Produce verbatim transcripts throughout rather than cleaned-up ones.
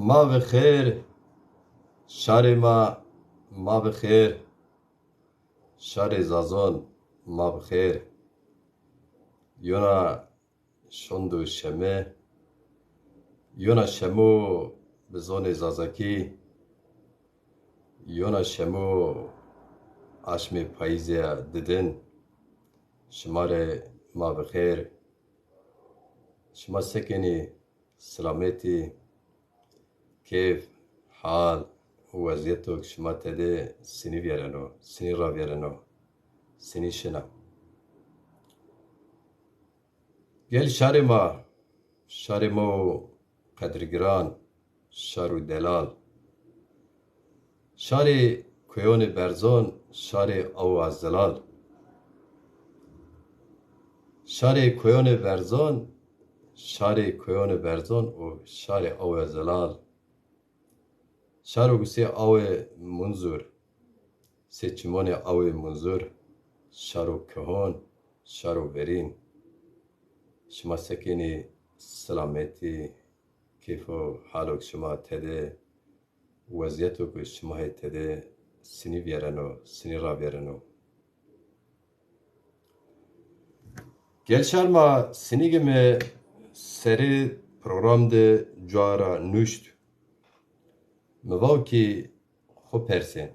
Ma bi xêr, şarê ma, ma bi xêr, şarê Zazon, ma bi xêr. Yona şondo şeme, yona şemo bi zonê Zazakî, yona şemo aşmê payîzê didin. Şima rê ma bi xêr. Şima se kenî? Silametî, keyf, hal û wezîyeto ke şima tede sinî vîyereno, sinî ravîyereno, sinî şina. Gel şarê ma, şarê ma û qedirgiran, şar û delal. Şarê koyonê berzon, şarê awa zelal. Şarê koyonê berzon, şarê koyonê berzon û şarê awa zelal. Şaro ke sê awê Munzur, sê çimonê awê Munzur, şaro kehon, şaro verîn. Şima se kenî? Silametî, keyf û halo ke şima tede, wezîyeto ke şima hê tede, sinî vîyereno, sinî ravîyereno. Gel şar ma, sinîgê mi serê program de cuwa ra nuşt. Mi va kî xwu persên.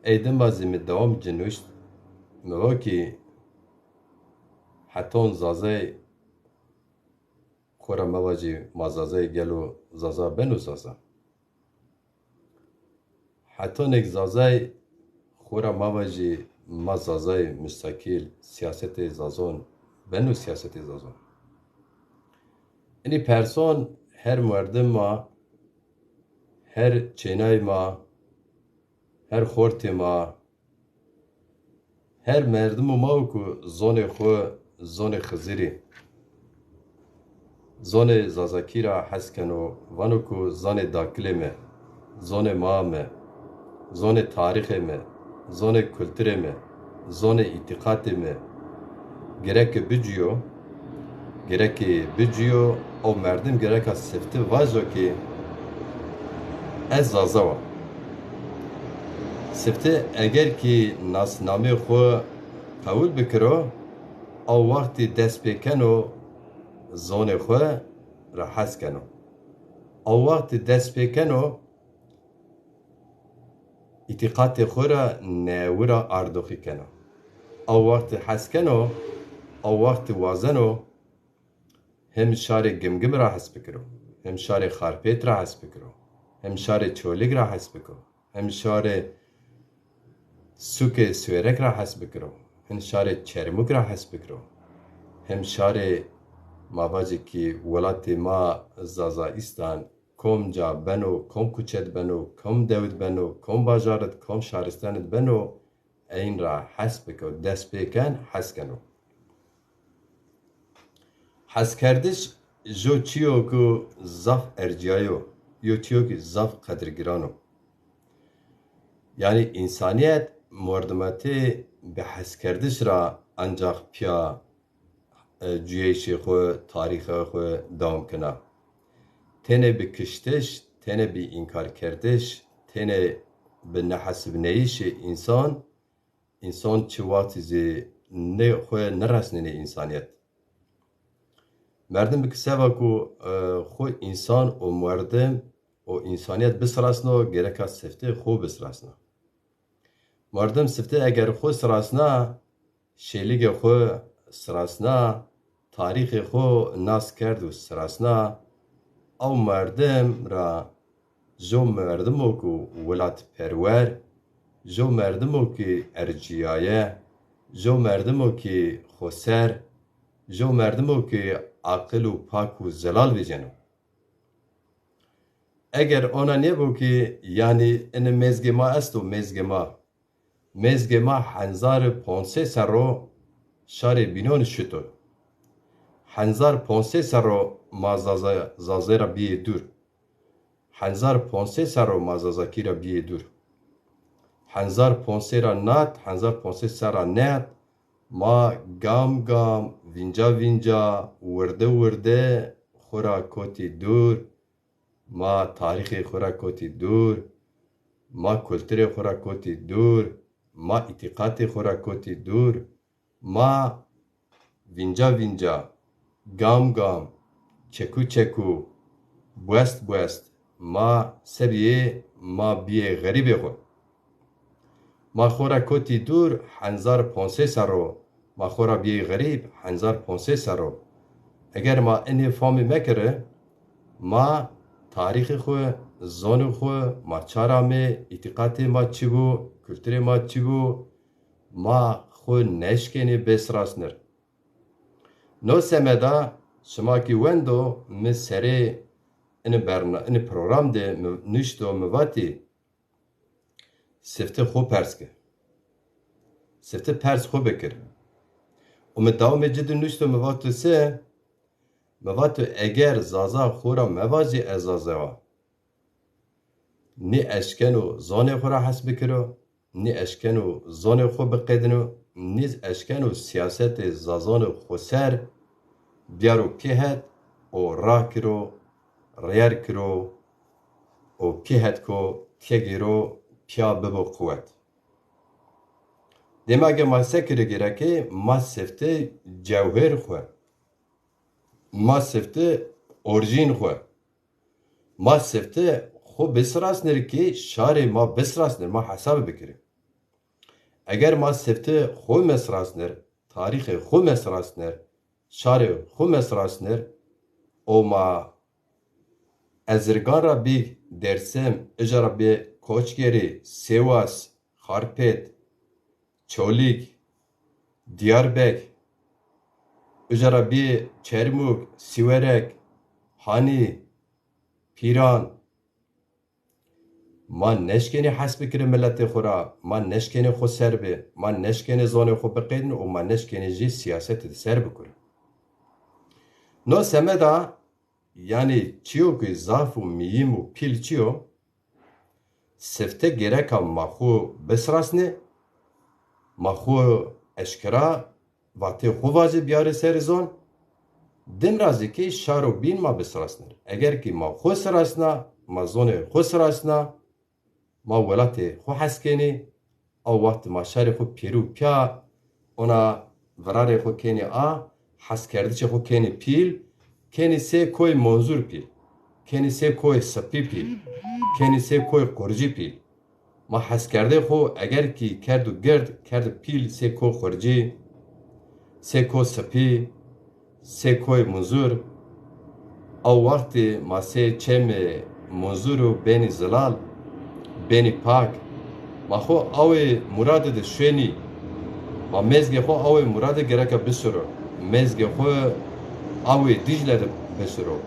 Ey dima zî mi dewam ci nuşt. Mi va kî heton Zazay xwu ra mevajî ma Zazay, gelo Zaza beno Zaza? Hetonêk Zazay xwu ra mevajî ma Zazay mustaqîl, sîyasetê Zazon beno sîyasetê Zazon? Inî person her merdim ma, her çênay ma, her xortê ma, her merdimo ma o ku zonê xwu, zonê Xizirî, zonê Zazakî ra hes keno, vano ku zonê dakilê mi, zonê maa mi, zonê tarîxê mi, zonê kulturê mi, zonê îtîqatê mi, gereke bicîyo, gereke bicîyo, o merdim gereka sifte vajo ki ez Zaza wa. Sifte eger ki nasnamê xwu qewul bikiro, o wextî dest pê keno zonê xwu ra hes keno. O wextî dest pê keno îtîqatê xwu ra newi ra ardoxî keno. O wextî hes keno, o wextî wazeno hem şarê Gimgim ra hes bikiro, hem şarê Xarpêt ra hes bikiro, hem şarê Çolig ra hes biko, hem şarê Sûkê Swêrek ra hes bikiro, hem şarê Çermûg ra hes bikiro, hem şarê ma vacî ki welatê ma Zazaîstan kom ca beno, kom kuçe de beno, kom dew de beno, kom bajar de, kom şaristene de beno, eyn ra hes biko, dest pê ken, hes keno. Heskerdiş jo çîyo ku zaf ercîyayo, yo çîyo ki zaf qedirgiran o. Yanî însanîyet, mordimetî bi heskerdiş ra ancax pîya e, cuyeyşê xwu, tarîxê xwu dewam kena. Tenê bi kiştiş, tenê bi înkarkerdiş, tenê bi nehesibneyişê însan, însan çi wextî zî nê xwu niresnenê însanîyet. Merdim bi kiseva ku, e, xwu însan û merdim û însanîyet bisirasno, gereka siftê xwu bisirasna. Merdim sifte eger xwu sirasna, şêligê xwu sirasna, tarîxê xwu nas kerd û sirasna, ew merdim ra jo merdimo ku welatperwer, jo merdimo ki ercîyaye, jo merdimo ki xoser, jo merdimo ki aqil û pak û zelal veceno. Eger ona nêbo ki, yanî ini mêzgê ma esto, mêzgê ma. Mêzgê ma henzar ponc sey serro şarê bînon şito. Henzar ponc sey serro ma Zaza-, Zazê ra bîyê dûr. Henzar ponc sey serro ma Zazakî ra bîyê dûr. Henzar ponc sey ra nat, henzar ponc sey serra nêat, ma gam gam, vînca vînca, wirde wirde xo ra kotî dûr, ma tarîxê xo ra kotî dûr, ma kulturê xo ra kotî dûr, ma îtîqatê xo ra kotî dûr, ma vînca vînca, gam gam, çekû çekû, buest buest, ma se bîyê, ma bîyê xerîbê xo. Ma xo ra kotî dûr henzar ponc sey serr o, ma xo ra bîyê xerîb henzar ponc sey serr o. Eger ma inê famî mekiri, ma tarîxê xo, zonê xo, ma ça ra amê, îtîqatê ma çi bû, kulturê ma çi bû, ma xo neşkenê bêsirasnir. No semeda şima kî wendo mi serê ini berna-, ini program de mi nuşto mi vatî, sifte xo pers ke. Sifte pers xo bikir. Û mi dawamê ci de nuşto mi vato se, mi vato eger Zaza xo ra mevajê ez Zaza wa. Nî eşkeno zonê xo ra hes bikiro, nî eşkeno zonê xo biqedino, nî eşkeno sîyasetê Zazanê xoser biyaro kê het û ra kiro, rêyer kiro û kê het ko kê gêro piya bibo quwet. Dêma ge ma se kiri gereke ma sifte cewher xo, ma sifte orjîn xo, ma sifte xo bisirasnir ki şarê ma bisirasnir, ma hesab bikiri. Eger ma sifte xo mesirasnir, tarîxê xo mesirasnir, şarê xo mesirasnir, o ma Ezirgan ra bî Dêrsim, ija ra bî Koçgerî, Sêwas, Xarpêt, Çolîg, Diyarbek, ija ra bî Çermûg, Sîwerek, Hanî, Pîran. Ma neşkenê hes bikirê miletê xo ra, ma neşkenê xo ser bê, ma neşkenê zonê xo biqedin û ma neşkenê jî sîyasetê de ser bikirê. No semeda, yanî çîyo ki zaf û mîyim û pîl çîyo, sifte gereka ma xo bisirasnê, ma xo eşkera vatê xo vacê biyarê serê zon, dim ra zî ki şar û bîn ma bisirasnir. Eger ki ma xo sirasna, ma zonê xo sirasna, ma welatê xo hes kenî, aw wext ma şarê xo pêrû piya, ona virarê xo kenî a, heskerdişê xo kenî pîl, kenî sê koy Munzur pîl, kenî sê koy Sipî pîl, kenî sê koy Qurcî pîl. Ma heskerdê xo eger kî kerdo gird, kerdo pîl sê ko Qurcî, sê ko Sipî, sê koy Munzur. Aw wextî ma sê çemê Munzur û benî zilal, benî pak. Ma xo awê Muradi de şuenî. Ma mezgê xo awê Muradi gereka bisiro. Mezgê xo awê Dîcle de bisiro.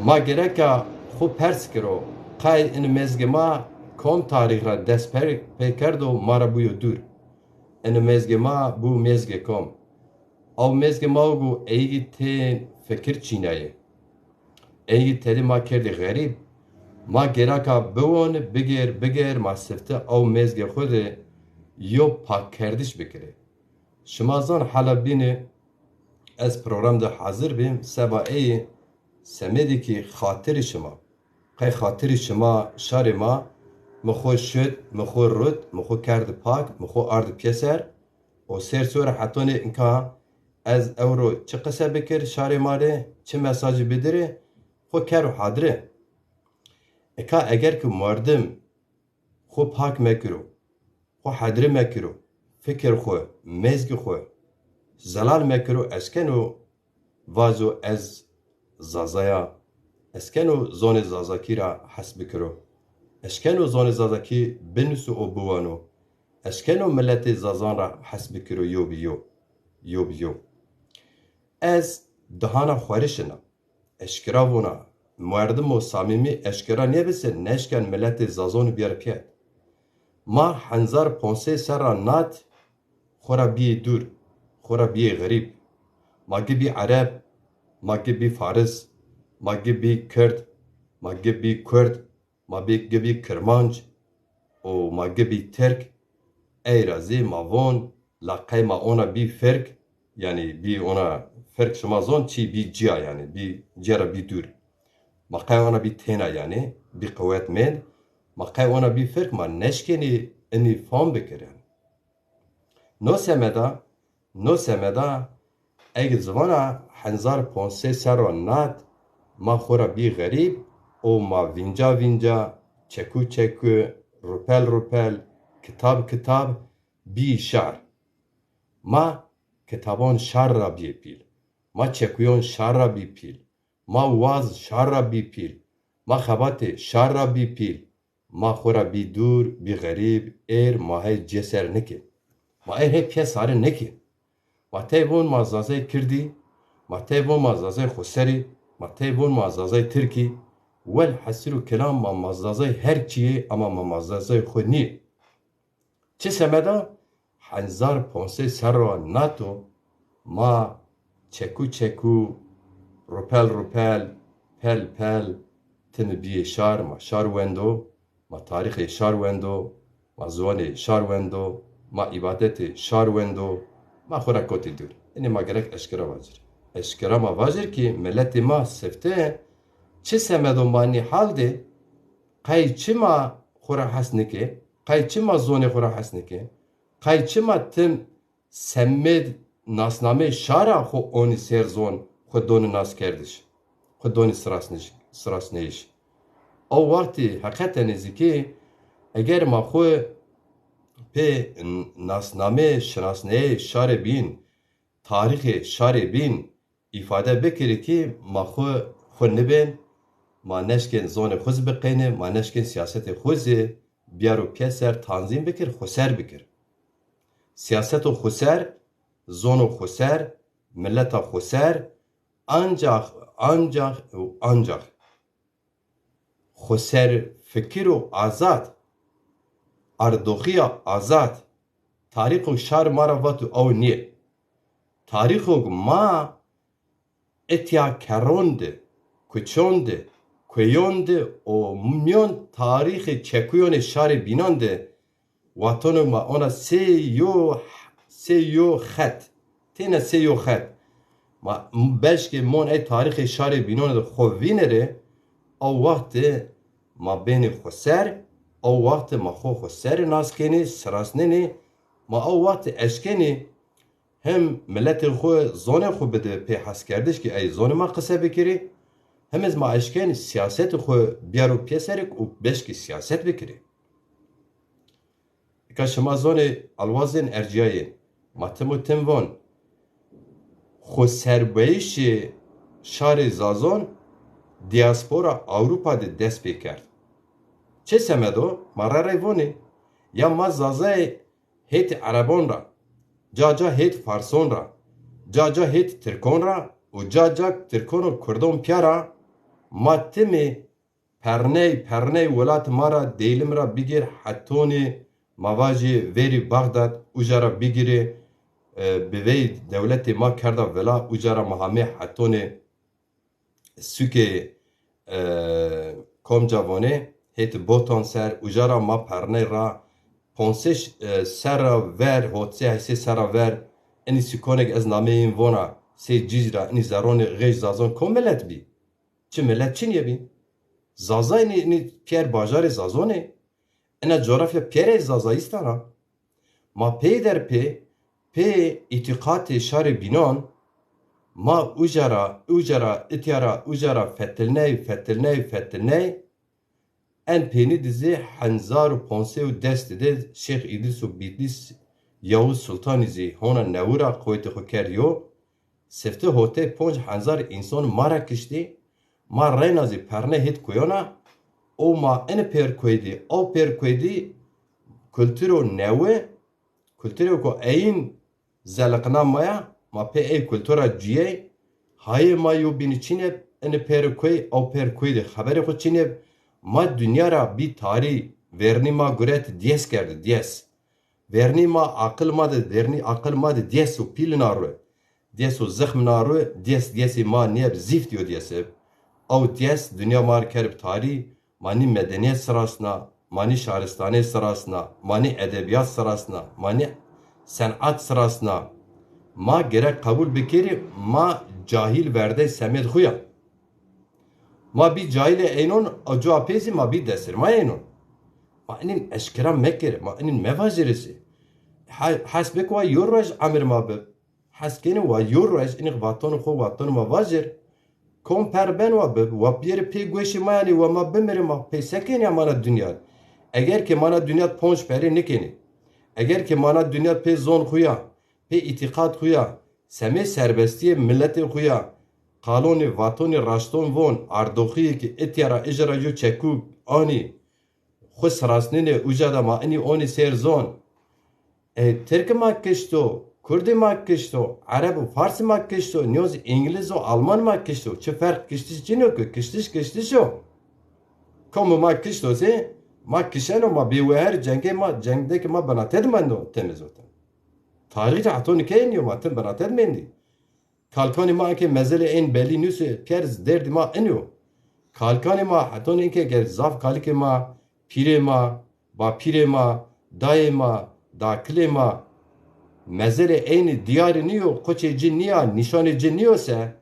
Ma gereka xo pers kiro, qey ini mezgê ma kom tarîx ra dest pê kerdo ma ra bûyo dûr. Ini mezgê ma bû mezgê kom. Aw mezgê ma û gu eyîgî tên fikir çînayê. Eyîgî tedî ma kerdî xerîb. Ma gereka biwon, bigêr, bigêr, ma sifte aw mezgê xo de yo pakkerdiş bikirê. Şima zon hala bîne ez program de hazir bîm, seba ey semedê kî xatirî şima. Qey xatirî şima şarê ma, mi xo şit, mi xo rut, mi xo kerdi pak, mi xo ardi pîyeser. O ser sore hetonê inka ez ewro çi qise bikir şarê ma de, çi mesajî bidirê, xo kero hadire. Eka eger ki merdim xo pak mekiro, xo hedre mekiro, fikir xo, mezgî xo zelal mekiro, eşkeno vazo ez Zaza ya, eşkeno zonê Zazakî ra hes bikiro, eşkeno zonê Zazakî binuso û biwano, eşkeno miletê Zazan ra hes bikiro yo bi yo, yo bi yo. Ez dihana xwerişin a. Eşkera vona, merdimo samîmî eşkera nêbise neşken miletê Zazonî biyar pîyet. Ma henzar ponc sey serra nat xo ra bîyê dûr, xo ra bîyê xerîb. Ma gi bî ereb, ma gi bî faris, ma gi bî kird, ma gi bî kurd, ma bê gi bî kirmanc û ma gi bî tirk, ey ra zî ma von, la qey ma ona bî firk, yanî bî ona Ferq şima zon çî bî cîya yanî, bî cîya ra bî dûr. Ma qey ona bî têna yanî, bî qewet mênd, ma qey ona bî ferq ma neşkenî inî fam bikir yanî. No semeda, no semeda eg zivana hezar ponc sey serra nat ma xo ra bî xerîb û ma vînca vînca, çekû çekû, rupel rupel, kitab kitab bî şar. Ma kitaban şar ra bîyê pîl. Ma çekuyon şar ra bî pîl. Ma waz şar ra bî pîl. Ma xebatê şar ra bî pîl. Ma xo ra bî dûr, bî xerîb, êr ma hey cê ser nikê. Ma ê hey pîya sare nikê. Ma tey von ma zazay kirdî, ma tey von ma zazay xoserî, ma tey von ma zazay tirkî. Welhesir û kelam ma ma zazay her çî yê ama ma ma zazay xo nîyê. Çi semeda? Hezar ponc sey serra nato ma çekû çekû, rupel rupel, pel pel, timi bîyê şar, ma şar wendo, ma tarîxê şar wendo, ma ziwanê şar wendo, ma îbadetê şar wendo, ma xo ra kotî dûr. Inê ma gerek eşkera vacir. Eşkera ma vacir kî miletê ma sifte çi semedo ma nî hal de, qey çima xo ra hes nike, qey çima zonê xo ra hes nike, qey çima tim semed nasnameyê şara xo onî ser zon, xo donî naskerdiş, xo donî sirasniş-, sirasneyîş. O wextî heqeten zî kî eger ma xo pê n-, nasnameyê şinasneyê şarê bîn, tarîxê şarê bîn, îfade bikirî kî ma xwu xwu nibên, ma neşkên zonê xwu zî biqeynê, ma neşkên sîyasetê xwu zî biyaro pîyeser, tanzîm bikir, xwuser bikir. Sîyaseto xwuser, zono xwuser, mileta xwuser, ancax, ancax û ancax xwuserfikiro azad, ardoxîya azad, tarîxo şar ma ra vato aw nîyê. Tarîxog ma itya kerron de, kuçon de, kueyon de û mîyon tarîxê çekuyonê şarê bînan de, watono ma ona sey yo, sey yo xet. Têna sey yo xet. Ma beşkê mon ey tarîxê şarê bînan de xo vînerê, o wext de ma bênê xo ser, o wext de ma xo xo ser nas kenê, sirasnenê, ma o wext de eşkenê hem miletê xo, zonê xo bide pê heskerdiş kî ey zonê ma qise bikirê, hem ez ma eşkenê sîyasetê xo biyaro pîyeserê û beşkê sîyaset bikirê. Nika şima zonê alwazên ercîyayên, ma tim û tim von, xoserbeyîşê şarê Zazon dîaspora Ewropa de dest pê kerd. Çi semedo? Ma rey rey vonê. Ya ma Zazayê hêtî Erebon ra, ca ca hêt Farson ra, ca ca hêt Tirkon ra û ca ca Tirkon û Kurdon pîya ra ma timê perney perney welat ma ra, Dêlim ra bigîr hetonê ma vajê verî Baxdad, uca ra bigîrê, e, bi vey dewletê ma kerda vila, uca ra ma hamê hetonê sukê, e, komca vonê, hêt Botan ser, uca ra ma perney ra, ponseş, e, serra ver, hotsê heysê serra ver, inî sukonêk ez nameyê yin vona, sey Cîcra, inî zerronê xêj Zazon kom milet bî? Çi milet çinîye bî. Zaza inî, inî pîyer bajarê Zazon ê. Ina coğrafya pîyer ê Zazayîstan a. Ma peyder pê, pê îtîqatê şarê bînan, ma uca ra, uca ra, itya ra, uca ra fetilney, fetilney, fetilney, en pênî de zî hezar û ponc sey û des de Şêx Îdrîs û Bîtlîs Yavuz Sultanî zî hona newi ra quwetê xwu kerd yo. Sifte hotey ponc hezar însan ma ra kiştî. Ma reyna zî perney hêt kuyon a û ma ini pêr kueydî, aw pêr kueydî kulturo newi, kulturêko eyin zeliqna ma ya, ma pê ey kultura cuyey, hayê ma yobînî çineb, ini pêri kuey, aw pêr kuey de xeberê xwu çineb, ma dinya ra bî tarî, vernî ma guret diyes kerdi, diyes. Vernî ma aqil ma de, vernî aqil ma de diyes û pîlina ru, diyes û zixmina ru, diyes, diyesê ma niyeb, zîft yo diyeseb. Aw diyes dinya ma r kerib tarî, ma nî medenîyet sirasna, ma nî şaristanê sirasna, ma nî edebîyat sirasna, ma nî senat sirasna, Ma gerek qebul bikerî, ma cahîl verdey semêd xwu ya. Ma bî cahîlê eynon, a cuwa pê zî ma bî desirmayê eynon. Ma inîn eşkera mekerê, ma inîn mevajirê sê. He-, hes bik wa yo ruej emir ma bib. Hes kenê wa yo ruej inî vatonê xwu, vatonê ma vajir. Kom per ben wa bib, wa biyerê pê goşê ma yanî wa ma bimirê ma pê se kenî ya mana dinya. Eger ke mana dinya ponc perê nikenî. Eger ke mana dinya pê zon xwu ya, pê îtîqat xwu ya, semê serbestîyê miletê xwu ya, qalonê vatonê raşton von, ardoxîyê ke itya ra ija ra yo çekû anî, xwu sirasnenê, uca de ma inî onî sêr zon. E, Tirk ma kişto, Kurdî ma kişto, Ereb û Farsî ma kişto, nîyo zî Îngiliz û Alman ma kişto. Çi ferq kiştiş cin o ki, kiştiş kiştiş o. Komo ma kişto zî, ma kişeno, ma bêweher cengê ma, cengdê ki ma binate de mendo temiz o. Tarîx de heto nikeyên yo, ma tim binate de mendî. Kalkanê ma eke mezelê ên belî nusê, pîyer derdê ma inî yo. Kalkanê ma heton eke ger zaf kalikê ma, pîrê ma, bapîrê ma, dayê ma, dakilê ma, mezelê eynî dîyarî nîyo, qoçê ci nîya, nîşanê ci nîyo se,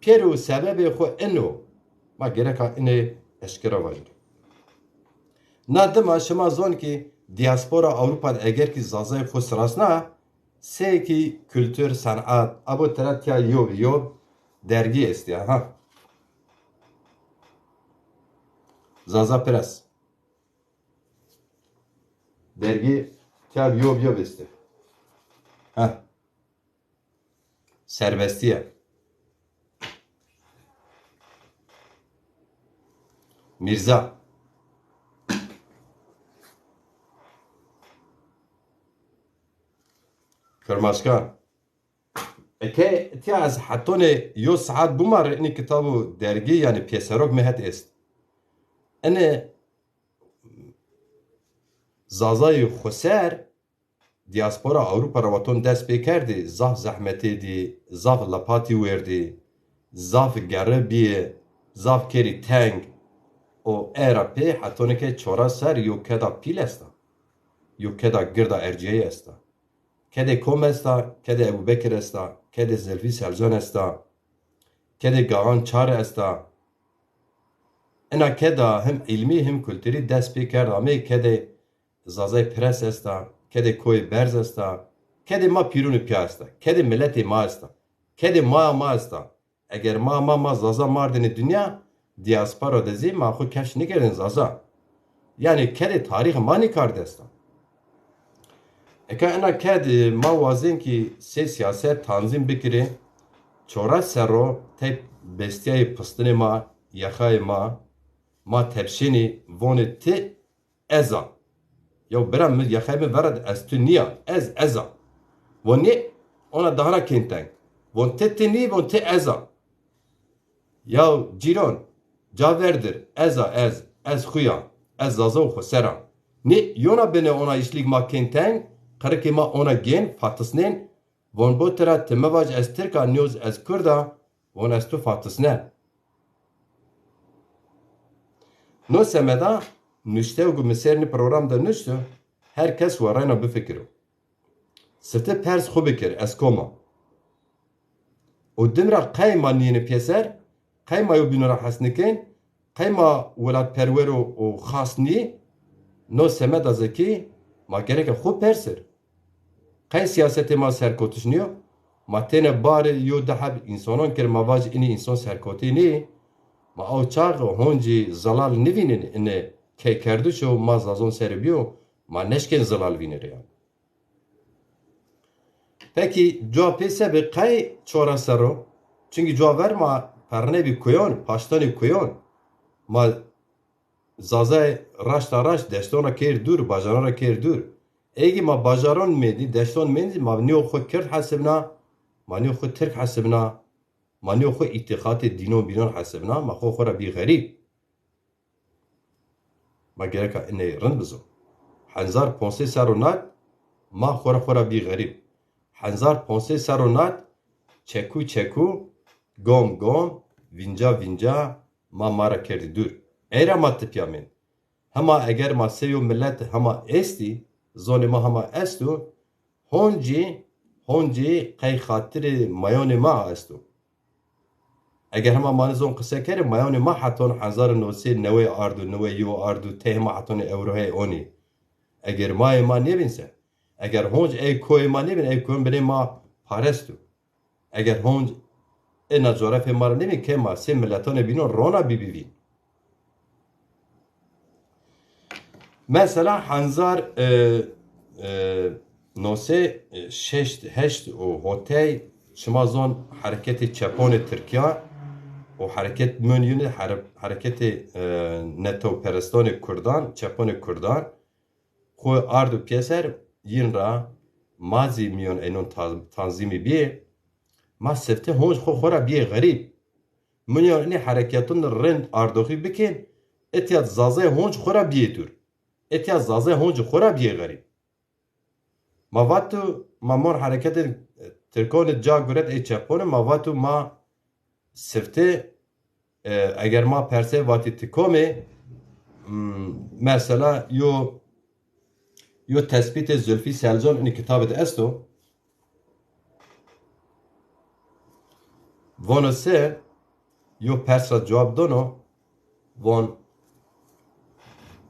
pîyer û sebebê xwu ino. Ma gereka inê eşkera vajî. Na dima şima zon ki diaspora Ewropa de eger ki Zazayê xwu sirasna, sey ki kultur, senat, abo tira tiya yo bi yo dergî estî ya, ha. Zaza Press. Dergî tiya bi yo bi yo estî. Ha. Serbestîye. Mîrza. Kirmaşkan. Eke tiya ez hetonê yo saet bimare, inî kitab û dergî, yanî pêserok mi het est. Inî Zazayê xweser diaspora Ewropa ra weton dest pê kerdî, zaf zehmetê dî, zaf lepatî werdî, zaf gerre bîyê, zaf kerî teng û era pê hetonê ke çora ser yo keda pîl esta. Yo keda girda erciyeyî esta. Kedê kom esta, kedê Ebûbekir esta, kedê Zilfî Selcan esta, kedê Gaxan Çar esta. Ina keda him îlmî him kulturî dest pê kerd ameyî kedê Zazay Pres esta, kedê Koyê Berz esta, kedê ma pîrûnê pîya esta, kedê miletê ma esta, kedê maya ma esta. Eger ma, ma, ma Zaza mardêne dinya, diaspora de zî ma xwu kefş nêkerdên Zaza. Yanî kedê tarîxê ma nîkar dest a. Eka ina ked, e, ma wazên ki sey sîyaset tanzîm bikirê, çora serro tey bestîyayê pistinê ma, yexayê ma, ma tepşênî, vonê ti ez a. Yaw bira mi, yexayê mi verad, ez tu nîya, ez, ez a. Von nê, ona dahana kên teng. Von ti, ti nî, von ti ez a. Yaw cîron, ca verdir, ez a ez, ez xwu ya, ez Zaza û xweser a. Nê, yona binê ona îşlîg ma kên teng, qirikê ma ona gên, fatisnên, von bo tira ti mi vaj ez Tirk a, nîyoz ez Kurd a, von ez tu fatisnen. No semeda nuştewgu mi ser nî program de nuştu, her kes werrena bifikiro. Sifte pers xwu bikir, ez kom a? Û dim ra qey ma nîyêne pêser, qey ma yewbîno ra hes nikên, qey ma welatperwer û, û xas nî, no semeda zî kî ma gereke xwu persir. Qey sîyasetê ma serkotiş nîyo? Ma têne barê yo di heb însanon kir, ma vajî inî însan serkotî nî. Ma aw çax honcî zelal nivînên inê keykerdiş û ma Zazon serê bîyo, ma neşkên zelal vînirê ya. Pekî cuwa pê se bi qey çora ser o? Çimkî cuwa ver ma pernebî kuyon, paştanî kuyon. Ma Zazay raşta raşt deşton ra kêr dûr, bajaran ra kêr dûr. Êgî ma bajaron mendî, deşton mendî, ma nîyo xwu Kird hesibna, ma nîyo xwu Tirk hesibna, ma nîyo xwu îtîqatê dînon bînon hesibna, ma xwu xwu ra bî xerîb. Ma gereka iney rind bizo. Henzar ponc sey serro nat ma xora xora bî xerîb. Henzar ponc sey serro nat çekû çekû, gom gom, vînca vînca ma ma ra kerdî dûr. Ey ra ma tipya mend. Hema eger ma sey yo milet hema estî, zonê ma hema esto, honcî honcî qey xatirê mayonê ma esto. Eger hema ma nizon qise kerê, mayonê ma heton hezar û new sey newey ardu, newey yew ardu, tey hema heton ewro hey onî. Eger mayê ma nêbin se, eger honc ey koyê ma nêbin, ey koyên binê ma parestu. Eger honc ina coğrafya ma ra nêbin, ke ma sê miletanê bînon rona bîbî vîn. Mesela hezar, e, e, no sey şeşt heşt û hotey, şima zon hereketê çeponê Tirkîya û hereket mön yine here-, hereketê, e, netewperestonê Kurdan, çeponê Kurdan, xwu ardo pîyeser, yin ra ma zî mîyon eynon ta-, tanzîmî bîyê, ma sifte honc xwu xwu ra bîyê xerîb. Mîyon inî hereketon rind ardoxî bikên, etya zazay honc xwu ra bîyê dûr. Etya zazay honc xwu ra bîyê xerîb. Ma vato, ma mon hereketê, e, Tirkonê ca guret ey çepone, ma vato ma sifte, e, eger ma persê vatî ti kom ê, m, mesela yo, yo tespîtê Zulfî Selcan inî kitabê de esto. Vono se, yo pers ra cewab dono, von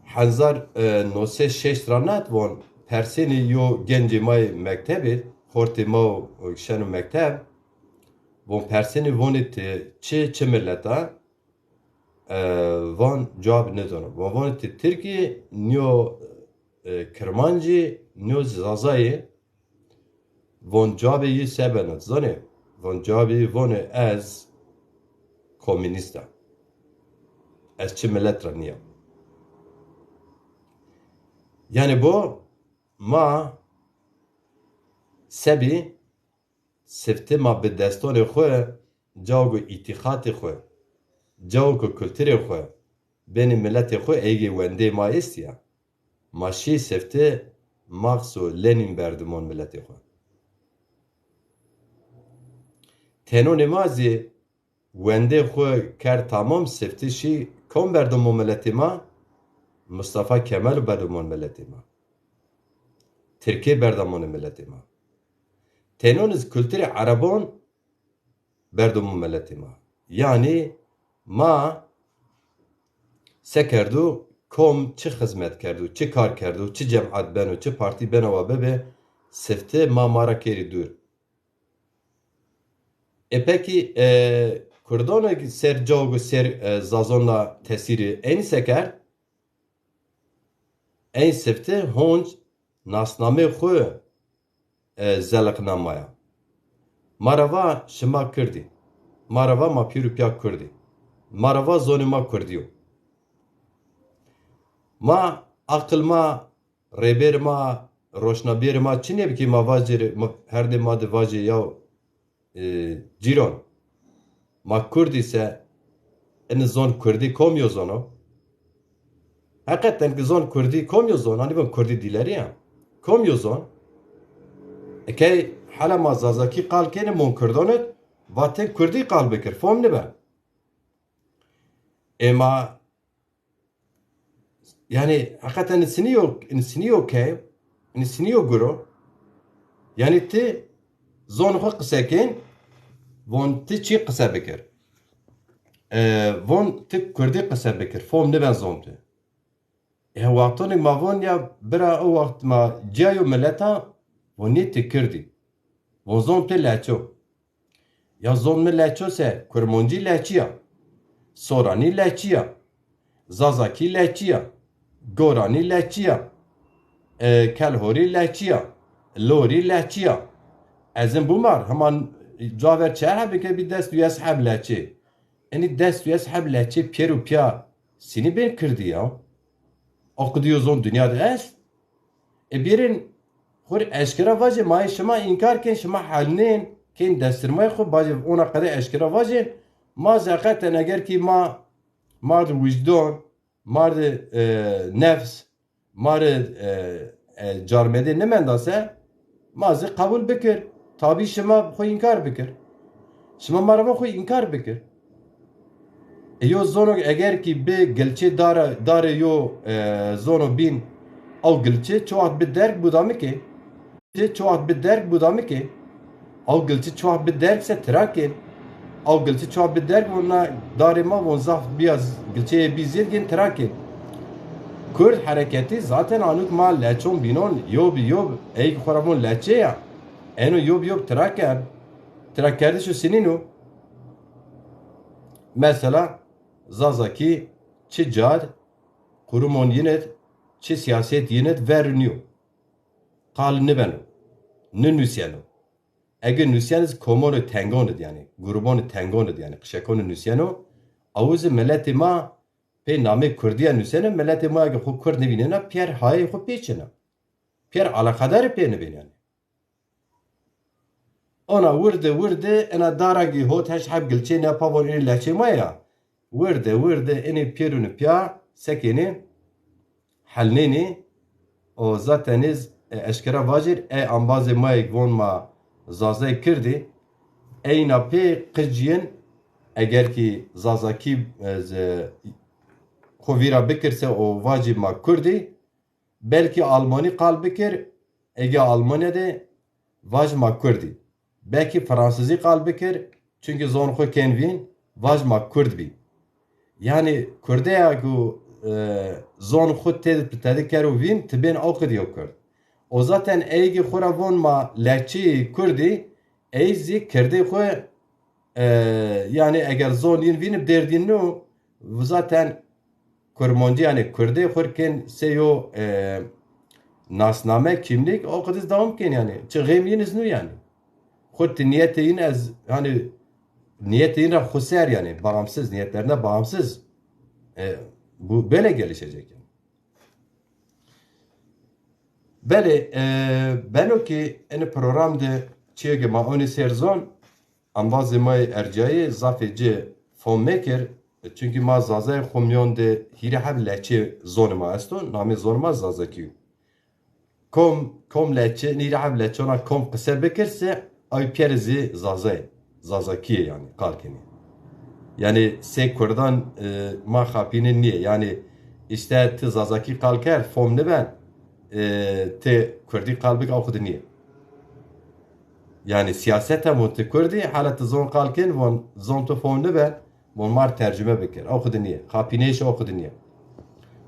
hezar, e, no sey şeşt ra nat, von persênî yo gencê ma yê mektebî, xortê ma û şeno mekteb, von persênî vonê ti çi, çi milet a? E, von cewab nêdono. Von vonê ti Tirk î, nîyo, e, Kirmanc î, nîyo Zaza yê. Von cewabê yî se beno, ti zonê? Von cewabê yî vonê ez komînîst a. Ez çi milet ra nîya. Yanî bo ma sebî sifte ma bi destonê xwu, cawo ku îtîqatê xwu, cawo ku kulturê xwu, benê miletê xwu ey gê wendê ma estîya. Ma şî sifte Max û Lenin berdimon miletê xwu. Tenonê ma zî wendê xwu kerd tamam, sifte şî kom berdimon miletê ma? Mustafa Kemal berdimon miletê ma. Tirkê berdamonê miletê ma. Tenonî zî kulturê erebon berdomon miletê ma. Yanî ma se kerdo, kom çi xizmet kerdo, çi kar kerdo, çi cemat beno, çi partî beno wa bibe, sifte ma ma ra kerî dûr. E pekî, e, Kurdan ser cawo ser, e, Zazon ra tesîrî enî se kerd? Ey sifte honc nasnameyê xwu, e, zeliqna ma ya. Ma ra va şima Kurd î. Ma ra va ma pîr û pîya Kurd î. Ma ra va zonê ma Kurdî yo. Ma aqil ma, rêber ma, roşnbîr ma çinê bikî ma vajê, ma, herdê ma de vajê yaw, e, cîron. Ma Kurd î se, ini zon Kurdî kom yo zono? Heqeten ki zon Kurdî kom yo zon, hanî ben Kurdî dîlerî ya. Kom yo zon? Ekey hala ma Zazakî qal kenê mon Kurdan id, vatê Kurdî qal bikir, fom nibe. Ê ma Yanî, heqeten insinî yo, insinî yo key, insinî yo guro. Yanî ti zon xwu qise kên, von ti çî qise bikir. E, von ti Kurdî qise bikir, fom niben zon ti. E, wextonê ma von ya bira o wext ma cîya yo milet a, von nê ti Kurd î. Von zon ti leço. Ya zon mi leço se, kurmoncî leçî ya, soranî leçî ya, zazakî leçî ya, goranî leçî ya, e, kelhorî leçî ya, lorî leçî ya. Ez in bumar, hema caver çer heb ke bî des duyes heb leçî. Enî des duyes heb leçî pêr û pîya sinî bên Kirdî ya. O qidî yo zon dinya de est. E, bêrên xwu rê eşkera vajê, ma ê şima înkar kên, şima helnên, kên destirmayê xwu, bajê ona qede eşkera vajên, ma zî heqeten eger kî ma, ma rê wijdon, ma rê, e, nefs, ma rê, e, e, carmedê nimenda se, ma zî qebul bikir. Tabî şima xwu înkar bikir. Şima ma ra va xwu înkar bikir. E, yo zono eger kî bi gilçê dara, darê yo, e, zono bîn, ew gilçê çi wext bi derg budamikê, çi wext bi derg budamikê, Aw gilçi çuha bi derg se tira kên. Aw gilçi çuha bi derg, vona darê ma, von zaf bîya z-, gilçeyê bî zêd, gên tira kên. Kurd hereketî zaten anuk ma leçon bînon, yo bi yo bi, ey ki xo ra von leçe ya. Eno yo bi yo bi tira kerd. Tira kerdişo sinîn o. Mesela, Zazakî çi cad, qurumon yin id, çi sîyaset yin id ver nîyo. Qal nibeno, ninusîyeno. Ege nusîyen iz komonê tengon id, yanî grubonê tengon id, yanî qişekonê nusîyeno. Awiz zi miletê ma pê namê kurdîya nusîyeno, miletê ma ege xo kurd nivînena, pîyer hayê xo pê çina. Pîyer eleqedarî pê nibên yanî. Ona wirdi wirdi ena dara gî hot heşt heb gilçê ne pa von inî leçê ma ya. Wirdi wirdi inî pêrûnî pîya sekenî helnênî. O zaten iz, e, eşkera vajir, e, embazê ma yê von ma Zazay kirdî. Eyna pê qicîyin, eger kî Zazakî, e, z-, xo vîra bikirse o vacî ma kurdî, belkî almanî qal bikir, ege Almanya de vaj ma kurdî. Belkî fransizî qal bikir, çunkî zon xo kên vîn, vaj ma kurd bî. Yanî kurdeya ku, e, zon xo têd pitedi kero vîn, ti bên aw qidî yo kurd. O zaten ey ki xo ra von ma lehçeyê kurdî, ey zî kirdê xo, e, yanî eger zon yin vîn bi dêrdîn no, zaten kurmancî yanî kurdê xo rê kên sey yo, e, nasname, kimlik, o qidîz dewam kên yanî. Çi xêm yin iz nû yanî. Xo ti niyetê yin ez, yanî niyetê yin ra xo ser yanî, bağımsız, niyetlerine bağımsız. E, bu böyle gelişecek yanî. Belê, e, beno ki enî program de çîyo ki ma onî ser zon, embazê ma yê ercayî zafê ci fom mekir, çunkî ma Zazayê xo mîyon de hîrê heb lehçê zonê ma esto, namê zonê ma Zazakî yo. Kom, kom lehçe, nî hîrê heb lehçona kom qise bikir se, ay pîyer zî Zazay, Zazakî yê yanî, qal kenî. Yanî sey kurdan, e, ma xapîne nîyê. Yanî îşte ti Zazakî qal kerd, fom niben, e, ti kurdî qal bik, aw xwu de nîyê. Yanî sîyasete von ti kurdî, hela ti zon qal kên, von zon to fom niben, von mar tercume bikir. Aw xwu de nîyê. Xapîneyîş aw xwu de nîyê.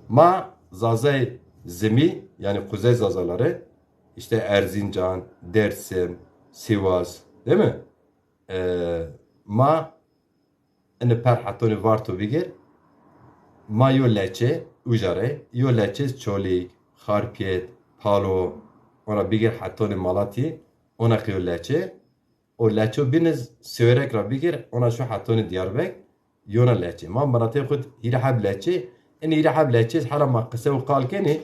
Ma Zazay zimî, yanî Kuzey Zazaları, işte Erzincan, Dersim, Sivas, değil mi? E, ma ini per hetonî Varto bigir, ma yo lehçe uca rê, yo lehçe Çolîg, Xarpêt, Palo, ona bigir hetonî Malatî, ona ki yo lehçe, o lehço bîn iz Siwêrek ra bigir, ona şu hetonî Diyarbek, yona lehçe. Ma miratê xwu hîrê heb lehçe, ini hîrê heb lehçe hela ma qise û qal kenî,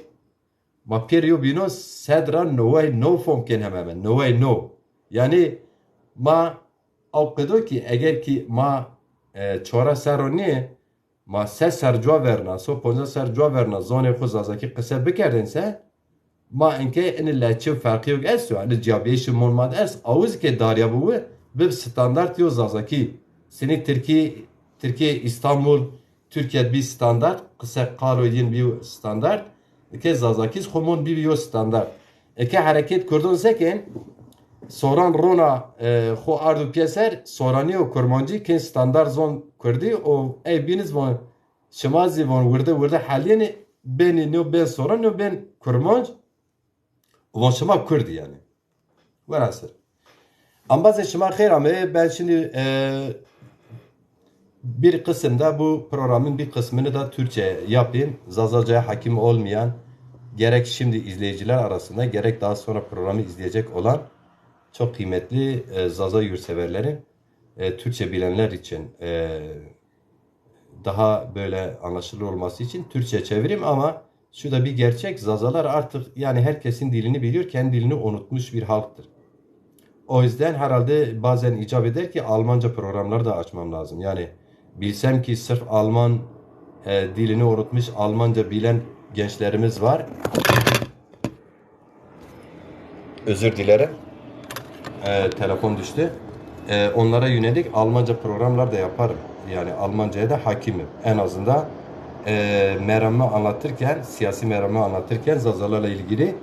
ma pêr yo bîno sed ra neway new fom kên hemen hemen. Neway new. Yanî ma aw qido ki eger ki ma, e, çora serro nîyê, ma se ser cuwa verna, so poncas ser cuwa verna zonê xwu Zazakî qise bikerdên se, ma inkey ini lehçe ferqî yok esto, ini ciyabîyeyîşê mon ma de est, awiz ke darya biwi, bib standart yo Zazakî. Sinî Tirkî, Tirkîye, Îstanbul, Tirkîye bî standart, qise qalo yin bî standart, eke Zazakîz xo mon bîbî yo standart. Eke hereket kurdon sekên, soran rona, e, xo ardo pîyeser, soranî û kurmancî kên standart zon kurdî û ey bîn iz von şima zî von wirde wirde helîyenî, benî nîyo bên soran, nîyo bên kurmanc, von şima kurdî yanî. Velhasil. Ambazê şima xeyr amê. Ben şimdi, e, bir kısımda bu programın bir kısmını da Türkçe yapayım. Zazaca'ya hakim olmayan, gerek şimdi izleyiciler arasında, gerek daha sonra programı izleyecek olan çok kıymetli, e, Zaza yurtseverlerin, e, Türkçe bilenler için, e, daha böyle anlaşılır olması için Türkçe çevireyim ama şu da bir gerçek, Zazalar artık yani herkesin dilini biliyor, kendi dilini unutmuş bir halktır. O yüzden herhalde bazen icap eder ki Almanca programları da açmam lazım. Yani bilsem ki sırf Alman, e, dilini unutmuş, Almanca bilen gençlerimiz var. Özür dilerim. E, telefon düştü. E, onlara yönelik Almanca programlar da yaparım. Yani Almanca'ya da hakimim. En azından, e, meramımı anlatırken, siyasi meramımı anlatırken Zazalarla ilgili,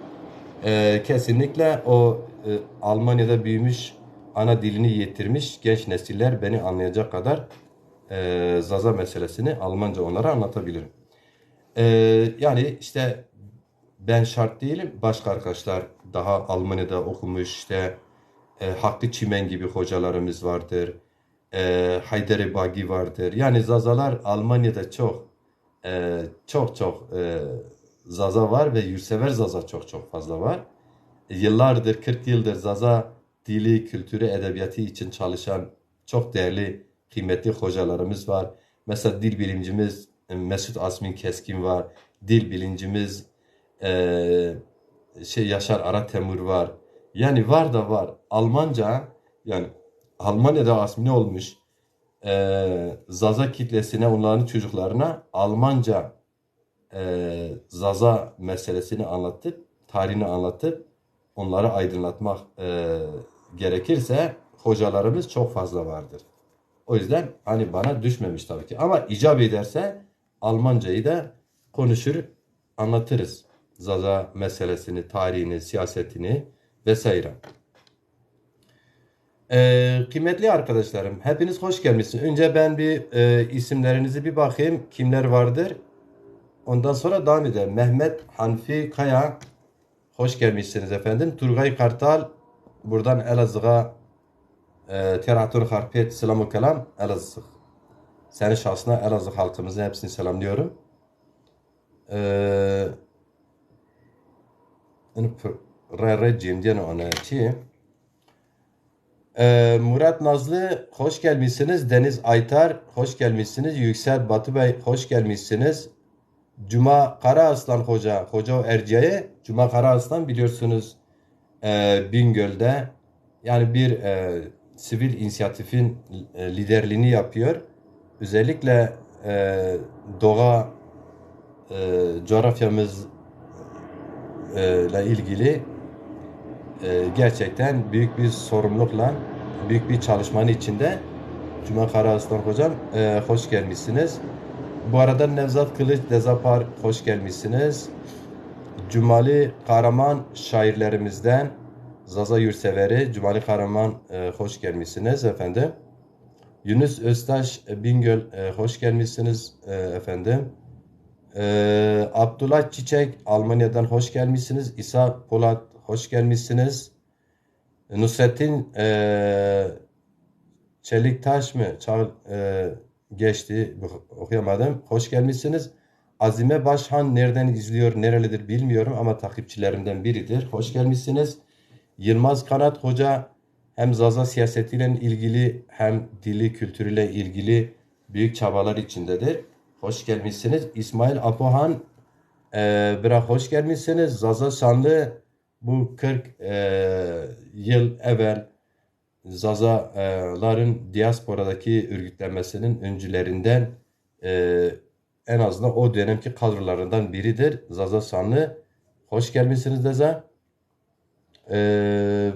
e, kesinlikle o, e, Almanya'da büyümüş ana dilini yitirmiş genç nesiller beni anlayacak kadar e, Zaza meselesini Almanca onlara anlatabilirim. E, Yani işte ben şart değilim. Başka arkadaşlar daha Almanya'da okumuş işte e, Hakkı Çimen gibi hocalarımız vardır. E, Haydar Bagi vardır. Yani Zazalar Almanya'da çok e, çok çok e, Zaza var ve yurtsever Zaza çok çok fazla var. E, yıllardır, kırk yıldır Zaza dili, kültürü, edebiyatı için çalışan çok değerli, kıymetli hocalarımız var. Mesela dil bilimcimiz e, Mesut Asmin Keskin var. Dil bilimcimiz e, şey Yaşar Aratemur var. Yani var da var. Almanca, yani Almanya'da asimile olmuş e, Zaza kitlesine, onların çocuklarına Almanca e, Zaza meselesini anlatıp, tarihini anlatıp, onları aydınlatmak e, gerekirse hocalarımız çok fazla vardır. O yüzden hani bana düşmemiş tabii ki. Ama icap ederse Almancayı da konuşur, anlatırız. Zaza meselesini, tarihini, siyasetini vesaire. Ee, kıymetli arkadaşlarım, hepiniz hoş gelmişsiniz. Önce ben bir e, isimlerinizi bir bakayım, kimler vardır. Ondan sonra devam edelim. Mehmet Hanfi Kaya, hoş gelmişsiniz efendim. Turgay Kartal, buradan Elazığ'a, e, Teratur Harpet, selam ve kelam, Elazığ. Senin şahsına Elazığ halkımızın hepsini selamlıyorum. Ee, Ini pir-, re re cêmdîyeno ane çi? Ee, Murat Nazlı, hoş gelmişsiniz. Deniz Aytar, hoş gelmişsiniz. Yüksel Batu Bey, hoş gelmişsiniz. Cuma Karaaslan Hoca, Hoca Erciye'ye. Cuma Karaaslan biliyorsunuz e, Bingöl'de yani bir e, sivil inisiyatifin e, liderliğini yapıyor. Özellikle e, doğa e, coğrafyamız e, ile ilgili e, gerçekten büyük bir sorumlulukla, büyük bir çalışmanın içinde. Cuma Karaaslan Hocam, e, hoş gelmişsiniz. Bu arada Nevzat Kılıç Dezapar, hoş gelmişsiniz. Cumali Kahraman şairlerimizden Zaza Yurtseveri, Cumali Kahraman, e, hoş gelmişsiniz efendim. Yunus Öztaş, e, Bingöl, e, hoş gelmişsiniz, e, efendim. E, Abdullah Çiçek, Almanya'dan hoş gelmişsiniz. İsa Polat, hoş gelmişsiniz. Nusrettin, e, Çeliktaş mı? Çağ-, e, geçti, bu-, okuyamadım. Hoş gelmişsiniz. Azime Başhan nereden izliyor, nerelidir bilmiyorum ama takipçilerimden biridir. Hoş gelmişsiniz. Yılmaz Kanat Hoca hem Zaza siyasetiyle ilgili hem dili, kültürüyle ilgili büyük çabalar içindedir. Hoş gelmişsiniz. İsmail Apohan, e, bira hoş gelmişsiniz. Zaza Şanlı bu kırk e, yıl evvel Zazaların diasporadaki örgütlenmesinin öncülerinden e, en azından o dönemki kadrolarından biridir. Zaza Sanlı, hoş gelmişsiniz Deza. E,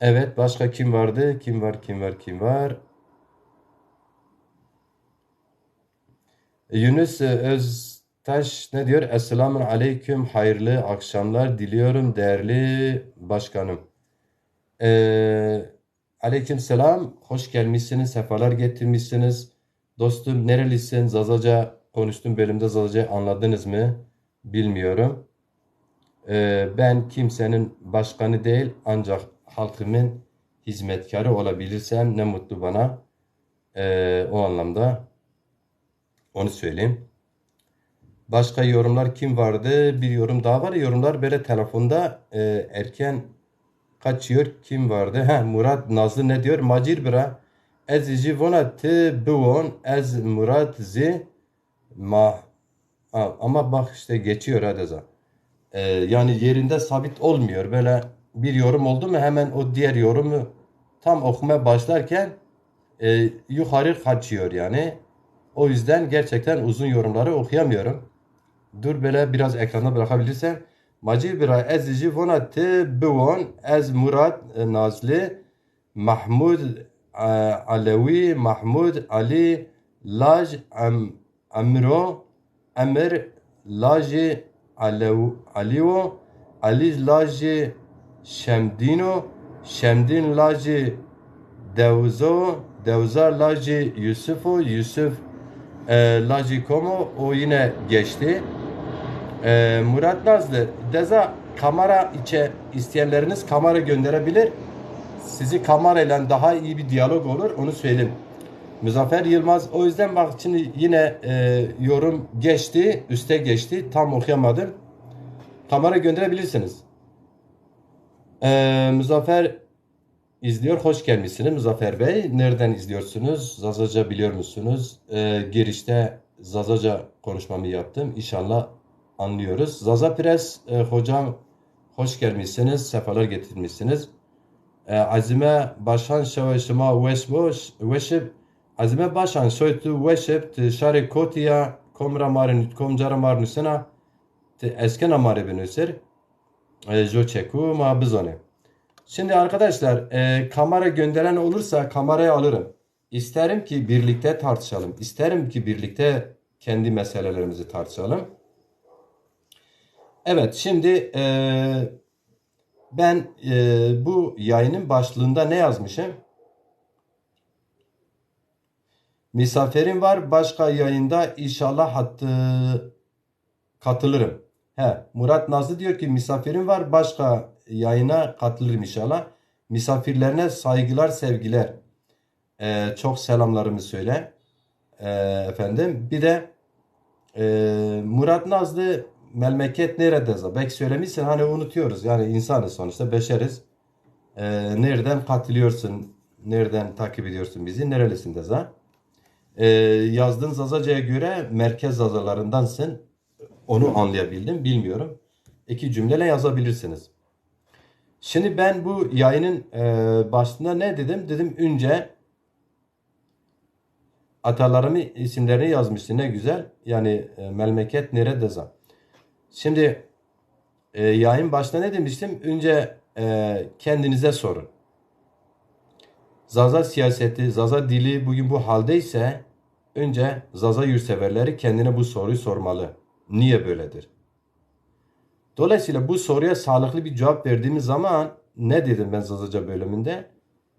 evet, başka kim vardı? Kim var, kim var, kim var? Yunus e, Öztaş ne diyor? Esselamun aleyküm, hayırlı akşamlar diliyorum değerli başkanım. Ee, Aleyküm selam, hoş gelmişsiniz, sefalar getirmişsiniz. Dostum, nerelisin? Zazaca konuştuğum bölümde Zazaca anladınız mı? Bilmiyorum. Ee, ben kimsenin başkanı değil, ancak halkımın hizmetkarı olabilirsem ne mutlu bana. Ee, o anlamda onu söyleyeyim. Başka yorumlar kim vardı? Bir yorum daha var. Yorumlar böyle telefonda e, erken kaçıyor. Kim vardı? Ha, Murat Nazlı ne diyor? Ma cîr bira, ez jî vona ti biwon, ez Murat zî ma. Ha, ama bak işte geçiyor ha Deza. E, yani yerinde sabit olmuyor. Böyle bir yorum oldu mu hemen o diğer yorumu tam okumaya başlarken e, yukarı kaçıyor yani. O yüzden gerçekten uzun yorumları okuyamıyorum. Dur böyle biraz ekranda bırakabilirsen. Ma cîr bira, ez jî vona ti biwon, ez Murat e, Nazlı, Mahmud e, Alewi, Mahmud Ali, Laj Em-, Emro, Emir, Lajî Alew-, Aliwo, Ali lajê Şemdîno, Şemdîn lajê Dewzo, Dewza lajê Yusufo, Yusuf, e, lajê Komo, o yine geçti. E, Murat Nazlı, deza kamera içe isteyenleriniz kamera gönderebilir. Sizi kamerayla daha iyi bir diyalog olur, onu söyleyeyim. Muzaffer Yılmaz, o yüzden bak şimdi yine, e, yorum geçti, üste geçti, tam okuyamadım. Kamera gönderebilirsiniz. E, Muzaffer izliyor, hoş gelmişsiniz Muzaffer Bey. Nereden izliyorsunuz? Zazaca biliyor musunuz? E, girişte Zazaca konuşmamı yaptım. İnşallah anlıyoruz. Zaza Pres, e, hocam, hoş gelmişsiniz, sefalar getirmişsiniz. E, Azime Başan, şewe şima weş bo, weşib. Azime Başan, şoy tu weşib, ti şarê kotî ya, kom ra mar nut-, kom cara mar nusena, ti eskena ma rê binusir. E, jo çeku ma bizone. Şimdi arkadaşlar, e, kamera gönderen olursa kamerayı alırım. İsterim ki birlikte tartışalım. İsterim ki birlikte kendi meselelerimizi tartışalım. Evet, şimdi, e, ben, e, bu yayının başlığında ne yazmışım? Misafirim var başka yayında, inşallah hattı katılırım. He, Murat Nazlı diyor ki misafirim var, başka yayına katılırım inşallah. Misafirlerine saygılar, sevgiler. Ee, çok selamlarımı söyle. Ee, efendim, bir de, e, Murat Nazlı, memleket neredeza? Belki söylemişsin, hani unutuyoruz. Yani insanız sonuçta, beşeriz. Ee, nereden katılıyorsun? Nereden takip ediyorsun bizi? Nerelisin deza? Ee, yazdığın Zazaca'ya göre merkez Zazalarındansın. Onu anlayabildim, bilmiyorum. İki cümleyle yazabilirsiniz. Şimdi ben bu yayının, e, başında ne dedim? Dedim önce atalarımın isimlerini yazmıştı. Ne güzel. Yani, e, memleket neredeza? Şimdi, e, yayın başında ne demiştim? Önce, e, kendinize sorun. Zaza siyaseti, Zaza dili bugün bu haldeyse önce Zaza yurtseverleri kendine bu soruyu sormalı. Niye böyledir? Dolayısıyla bu soruya sağlıklı bir cevap verdiğimiz zaman ne dedim ben Zazaca bölümünde?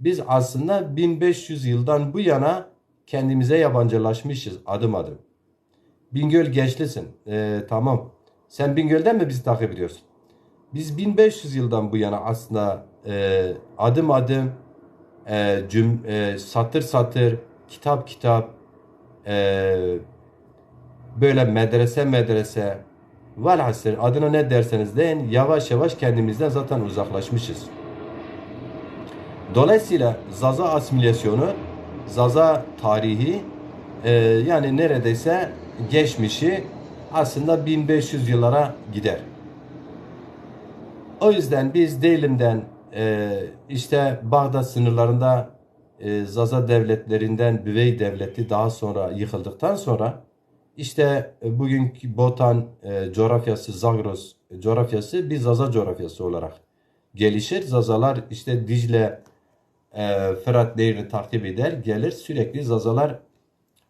Biz aslında bin beş yüz yıldan bu yana kendimize yabancılaşmışız adım adım. Bingöl gençlisin. Ee, tamam. Sen Bingöl'den mi bizi takip ediyorsun? Biz bin beş yüz yıldan bu yana aslında, e, adım adım, e, cüm-, e, satır satır, kitap kitap, e, böyle medrese medrese, velhasıl adına ne derseniz deyin, yavaş yavaş kendimizden zaten uzaklaşmışız. Dolayısıyla Zaza asimilasyonu, Zaza tarihi, e, yani neredeyse geçmişi aslında bin beş yüz yıllara gider. O yüzden biz Deylim'den, e, işte Bağdat sınırlarında, e, Zaza devletlerinden Büvey devleti daha sonra yıkıldıktan sonra işte, e, bugünkü Botan, e, coğrafyası, Zagros, e, coğrafyası bir Zaza coğrafyası olarak gelişir. Zazalar işte Dicle, e, Fırat Nehri'ni takip eder, gelir. Sürekli Zazalar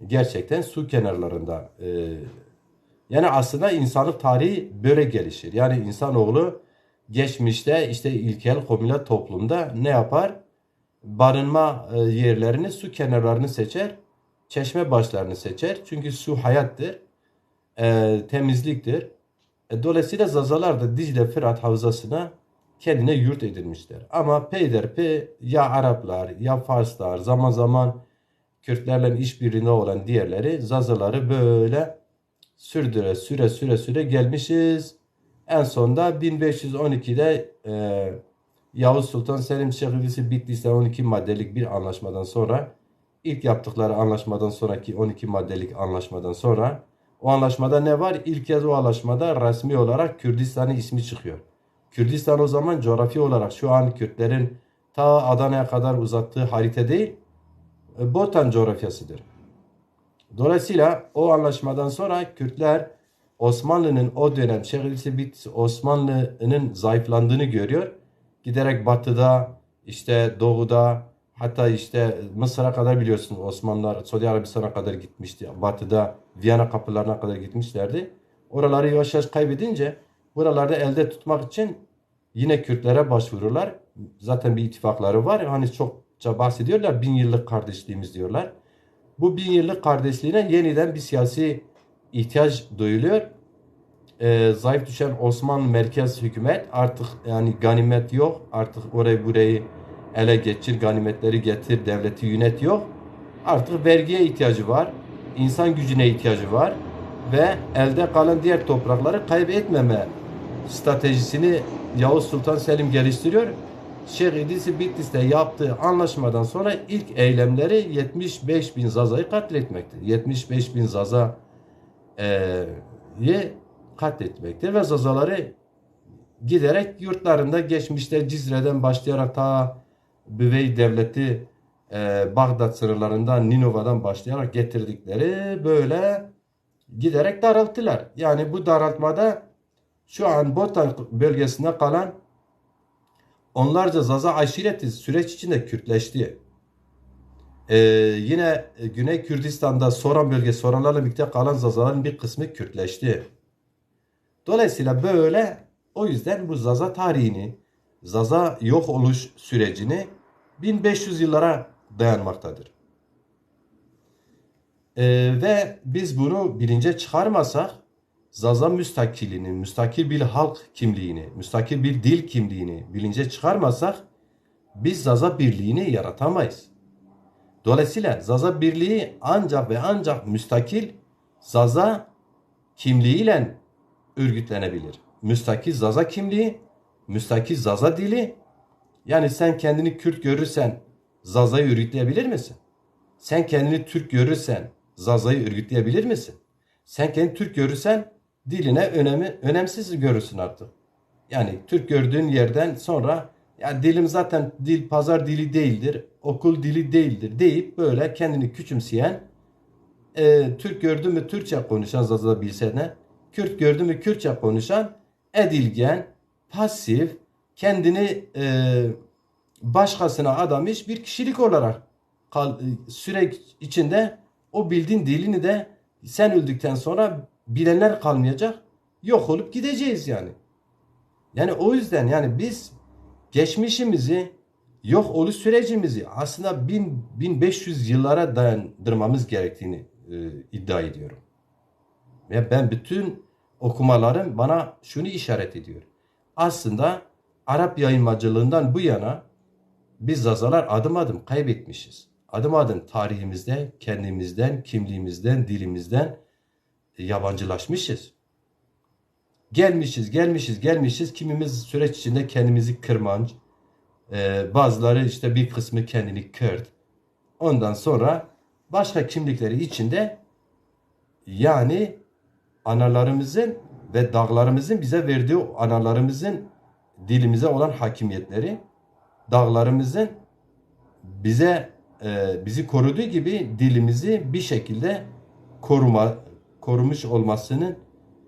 gerçekten su kenarlarında, e, yani aslında insanlık tarihi böyle gelişir. Yani insanoğlu geçmişte işte ilkel komünel toplumda ne yapar? Barınma, e, yerlerini, su kenarlarını seçer, çeşme başlarını seçer. Çünkü su hayattır, e, temizliktir. E, dolayısıyla Zazalar da Dicle Fırat havzasına kendine yurt edinmişler. Ama peyderpey ya Araplar, ya Farslar, zaman zaman Kürtlerle işbirliğinde olan diğerleri Zazaları böyle sürdüre, süre, süre, süre gelmişiz. En sonda bin beş yüz on ikide, e, Yavuz Sultan Selim Şeyh İdrisi Bitlis'ten on iki maddelik bir anlaşmadan sonra, ilk yaptıkları anlaşmadan sonraki on iki maddelik anlaşmadan sonra, o anlaşmada ne var? İlk kez o anlaşmada resmi olarak Kürdistan'ın ismi çıkıyor. Kürdistan o zaman coğrafi olarak şu an Kürtlerin ta Adana'ya kadar uzattığı harita değil, e, Botan coğrafyasıdır. Dolayısıyla o anlaşmadan sonra Kürtler Osmanlı'nın o dönem Şeyh İdris Bitlis Osmanlı'nın zayıflandığını görüyor. Giderek batıda, işte doğuda, hatta işte Mısır'a kadar biliyorsunuz Osmanlılar Suudi Arabistan'a kadar gitmişti. Batıda Viyana kapılarına kadar gitmişlerdi. Oraları yavaş yavaş kaybedince buralarda elde tutmak için yine Kürtlere başvururlar. Zaten bir ittifakları var. Hani çokça bahsediyorlar, bin yıllık kardeşliğimiz diyorlar. Bu bin yıllık kardeşliğine yeniden bir siyasi ihtiyaç duyuluyor. Ee, zayıf düşen Osmanlı merkez hükümet artık, yani ganimet yok. Artık orayı burayı ele geçir, ganimetleri getir, devleti yönet yok. Artık vergiye ihtiyacı var, insan gücüne ihtiyacı var ve elde kalan diğer toprakları kaybetmeme stratejisini Yavuz Sultan Selim geliştiriyor. Şeyh İdrisi Bitlis'te yaptığı anlaşmadan sonra ilk eylemleri yetmiş beş bin Zaza'yı katletmektir. Yetmiş beş bin Zaza'yı katletmektir ve Zazaları giderek yurtlarında, geçmişte Cizre'den başlayarak ta Büvey devleti, e, Bağdat sınırlarından, Ninova'dan başlayarak getirdikleri böyle giderek daralttılar. Yani bu daraltmada şu an Botan bölgesinde kalan onlarca Zaza aşireti süreç içinde Kürtleşti. Ee, yine Güney Kürdistan'da Soran bölgesi, Soranlarla birlikte kalan Zazaların bir kısmı Kürtleşti. Dolayısıyla böyle, o yüzden bu Zaza tarihini, Zaza yok oluş sürecini bin beş yüz yıllara dayanmaktadır. Ee, ve biz bunu bilince çıkarmasak, Zaza müstakilini, müstakil bir halk kimliğini, müstakil bir dil kimliğini bilince çıkarmasak, biz Zaza birliğini yaratamayız. Dolayısıyla Zaza birliği ancak ve ancak müstakil Zaza kimliğiyle örgütlenebilir. Müstakil Zaza kimliği, müstakil Zaza dili. Yani sen kendini Kürt görürsen Zaza'yı örgütleyebilir misin? Sen kendini Türk görürsen Zaza'yı örgütleyebilir misin? Sen kendini Türk görürsen diline önemi, önemsiz görürsün artık. Yani Türk gördüğün yerden sonra ya dilim zaten dil, pazar dili değildir, okul dili değildir deyip böyle kendini küçümseyen, e, Türk gördü mü Türkçe konuşan Zaza bilse ne, Kürt gördü mü Kürtçe konuşan edilgen, pasif, kendini, e, başkasına adamış bir kişilik olarak kal-, e, süreç içinde o bildiğin dilini de sen öldükten sonra bilenler kalmayacak, yok olup gideceğiz yani. Yani o yüzden yani biz geçmişimizi, yok oluş sürecimizi aslında bin, bin beş yüz yıllara dayandırmamız gerektiğini, e, iddia ediyorum. Ve ben bütün okumalarım bana şunu işaret ediyor. Aslında Arap yayılmacılığından bu yana biz Zazalar adım adım kaybetmişiz. Adım adım tarihimizde, kendimizden, kimliğimizden, dilimizden yabancılaşmışız. Gelmişiz, gelmişiz, gelmişiz. Kimimiz süreç içinde kendimizi Kırmanc, e, bazıları işte bir kısmı kendini Kürt. Ondan sonra başka kimlikleri içinde yani analarımızın ve dağlarımızın bize verdiği, analarımızın dilimize olan hakimiyetleri, dağlarımızın bize, e, bizi koruduğu gibi dilimizi bir şekilde koruma, korumuş olmasının,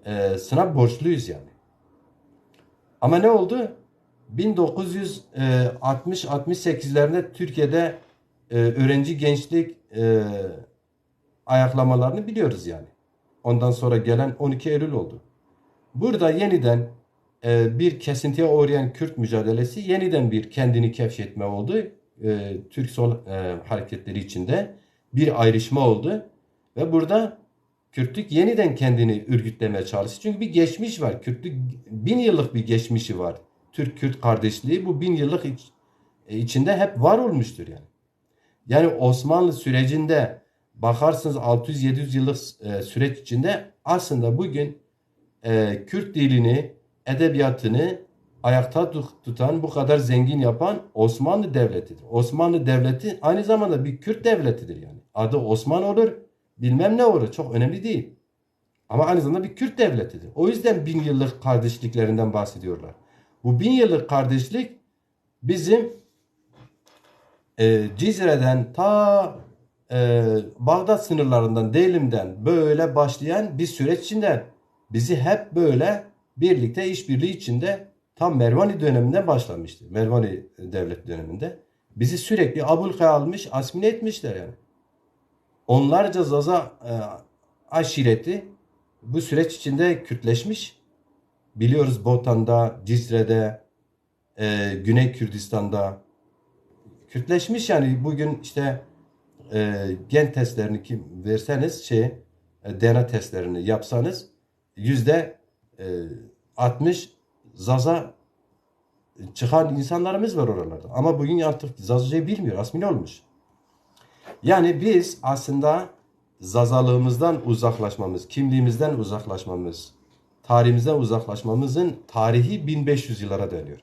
e, sına borçluyuz yani. Ama ne oldu? bin dokuz yüz altmış altmış sekizlerinde Türkiye'de, e, öğrenci gençlik, e, ayaklamalarını biliyoruz yani. Ondan sonra gelen on iki Eylül oldu. Burada yeniden, e, bir kesintiye uğrayan Kürt mücadelesi yeniden bir kendini kevşetme oldu. E, Türk sol, e, hareketleri içinde bir ayrışma oldu. Ve burada Kürtlük yeniden kendini örgütlemeye çalıştı. Çünkü bir geçmiş var. Kürtlük bin yıllık bir geçmişi var. Türk-Kürt kardeşliği bu bin yıllık iç-, e, içinde hep var olmuştur yani. Yani Osmanlı sürecinde bakarsınız altı yüz yedi yüz yıllık, e, süreç içinde aslında bugün, e, Kürt dilini, edebiyatını ayakta tut-, tutan, bu kadar zengin yapan Osmanlı Devleti'dir. Osmanlı Devleti aynı zamanda bir Kürt devletidir yani. Adı Osman olur, bilmem ne olur, çok önemli değil. Ama aynı zamanda bir Kürt devletidir. O yüzden bin yıllık kardeşliklerinden bahsediyorlar. Bu bin yıllık kardeşlik bizim, e, Cizre'den ta, e, Bağdat sınırlarından, Deylim'den böyle başlayan bir süreç içinde bizi hep böyle birlikte işbirliği içinde tam Mervani döneminden başlamıştır. Mervani devlet döneminde. Bizi sürekli ablukaya almış, asimile etmişler yani. Onlarca Zaza, e, aşireti Bu süreç içinde Kürtleşmiş. Biliyoruz Botan'da, Cizre'de, e, Güney Kürdistan'da Kürtleşmiş. Yani bugün işte, e, gen testlerini kim verseniz, şey, e, D N A testlerini yapsanız yüzde, e, altmış Zaza çıkan insanlarımız var oralarda. Ama bugün artık Zazacayı bilmiyor, asimile olmuş. Yani biz aslında Zazalığımızdan uzaklaşmamız, kimliğimizden uzaklaşmamız, tarihimizden uzaklaşmamızın tarihi bin beş yüz yıllara dayanıyor.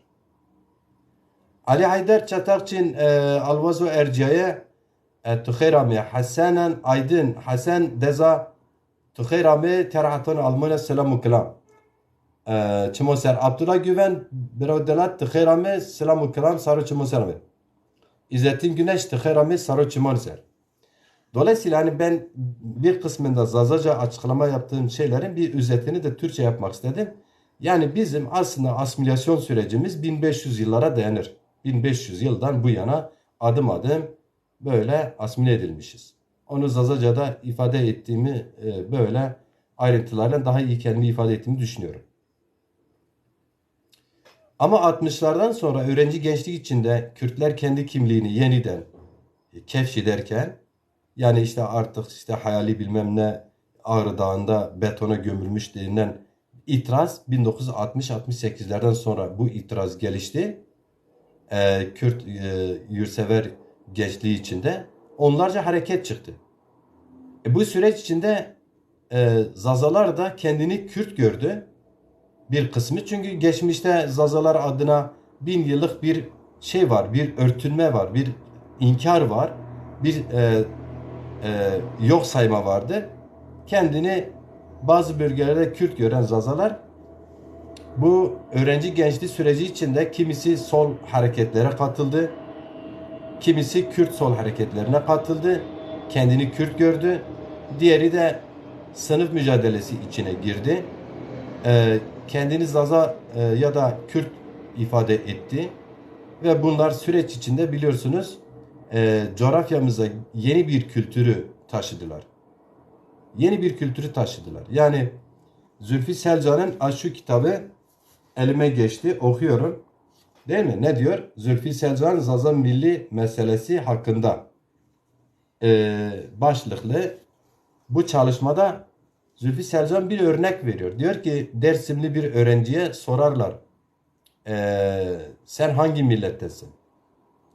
Ali Haydar Çatakçin, e, Alvazo Erciyaye, e, tu xeyr amê. Hesenen Aydın, Hesen Deza, tu xeyr amê, terahaton Almanya selam û kilam. E, çimo ser Abdullah Güven, biraw Delat, tu xeyr amê, selam û kilam, saro çimo ser amê. İzzettin Güneş, tu xeyr amê, saro çiman ser. Dolayısıyla hani ben bir kısmında Zazaca açıklama yaptığım şeylerin bir özetini de Türkçe yapmak istedim. Yani bizim aslında asimilasyon sürecimiz bin beş yüz yıllara dayanır. Bin beş yüz yıldan bu yana adım adım böyle asimile edilmişiz. Onu Zazaca'da ifade ettiğimi, e, böyle ayrıntılarla daha iyi kendimi ifade ettiğimi düşünüyorum. Ama altmışlardan sonra öğrenci gençlik içinde Kürtler kendi kimliğini yeniden, e, keşfederken, yani işte artık işte hayali bilmem ne Ağrı Dağı'nda betona gömülmüş denilen itiraz bin dokuz yüz altmış altmış sekizlerden sonra bu itiraz gelişti. E, Kürt, e, yurtsever gençliği içinde onlarca hareket çıktı. E, bu süreç içinde, e, Zazalar da kendini Kürt gördü. Bir kısmı çünkü geçmişte Zazalar adına bin yıllık bir şey var, bir örtünme var, bir inkar var, bir, e, e, yok sayma vardı. Kendini bazı bölgelerde Kürt gören Zazalar bu öğrenci gençliği süreci içinde kimisi sol hareketlere katıldı, kimisi Kürt sol hareketlerine katıldı, kendini Kürt gördü. Diğeri de sınıf mücadelesi içine girdi. E, kendini Zaza, e, ya da Kürt ifade etti. Ve bunlar süreç içinde biliyorsunuz, e, coğrafyamıza yeni bir kültürü taşıdılar. Yeni bir kültürü taşıdılar. Yani Zülfü Selcan'ın, a, şu kitabı elime geçti, okuyorum. Değil mi? Ne diyor? Zülfü Selcan Zaza milli meselesi hakkında, e, başlıklı bu çalışmada Zülfü Selcan bir örnek veriyor. Diyor ki Dersimli bir öğrenciye sorarlar, e, "Sen hangi millettensin?"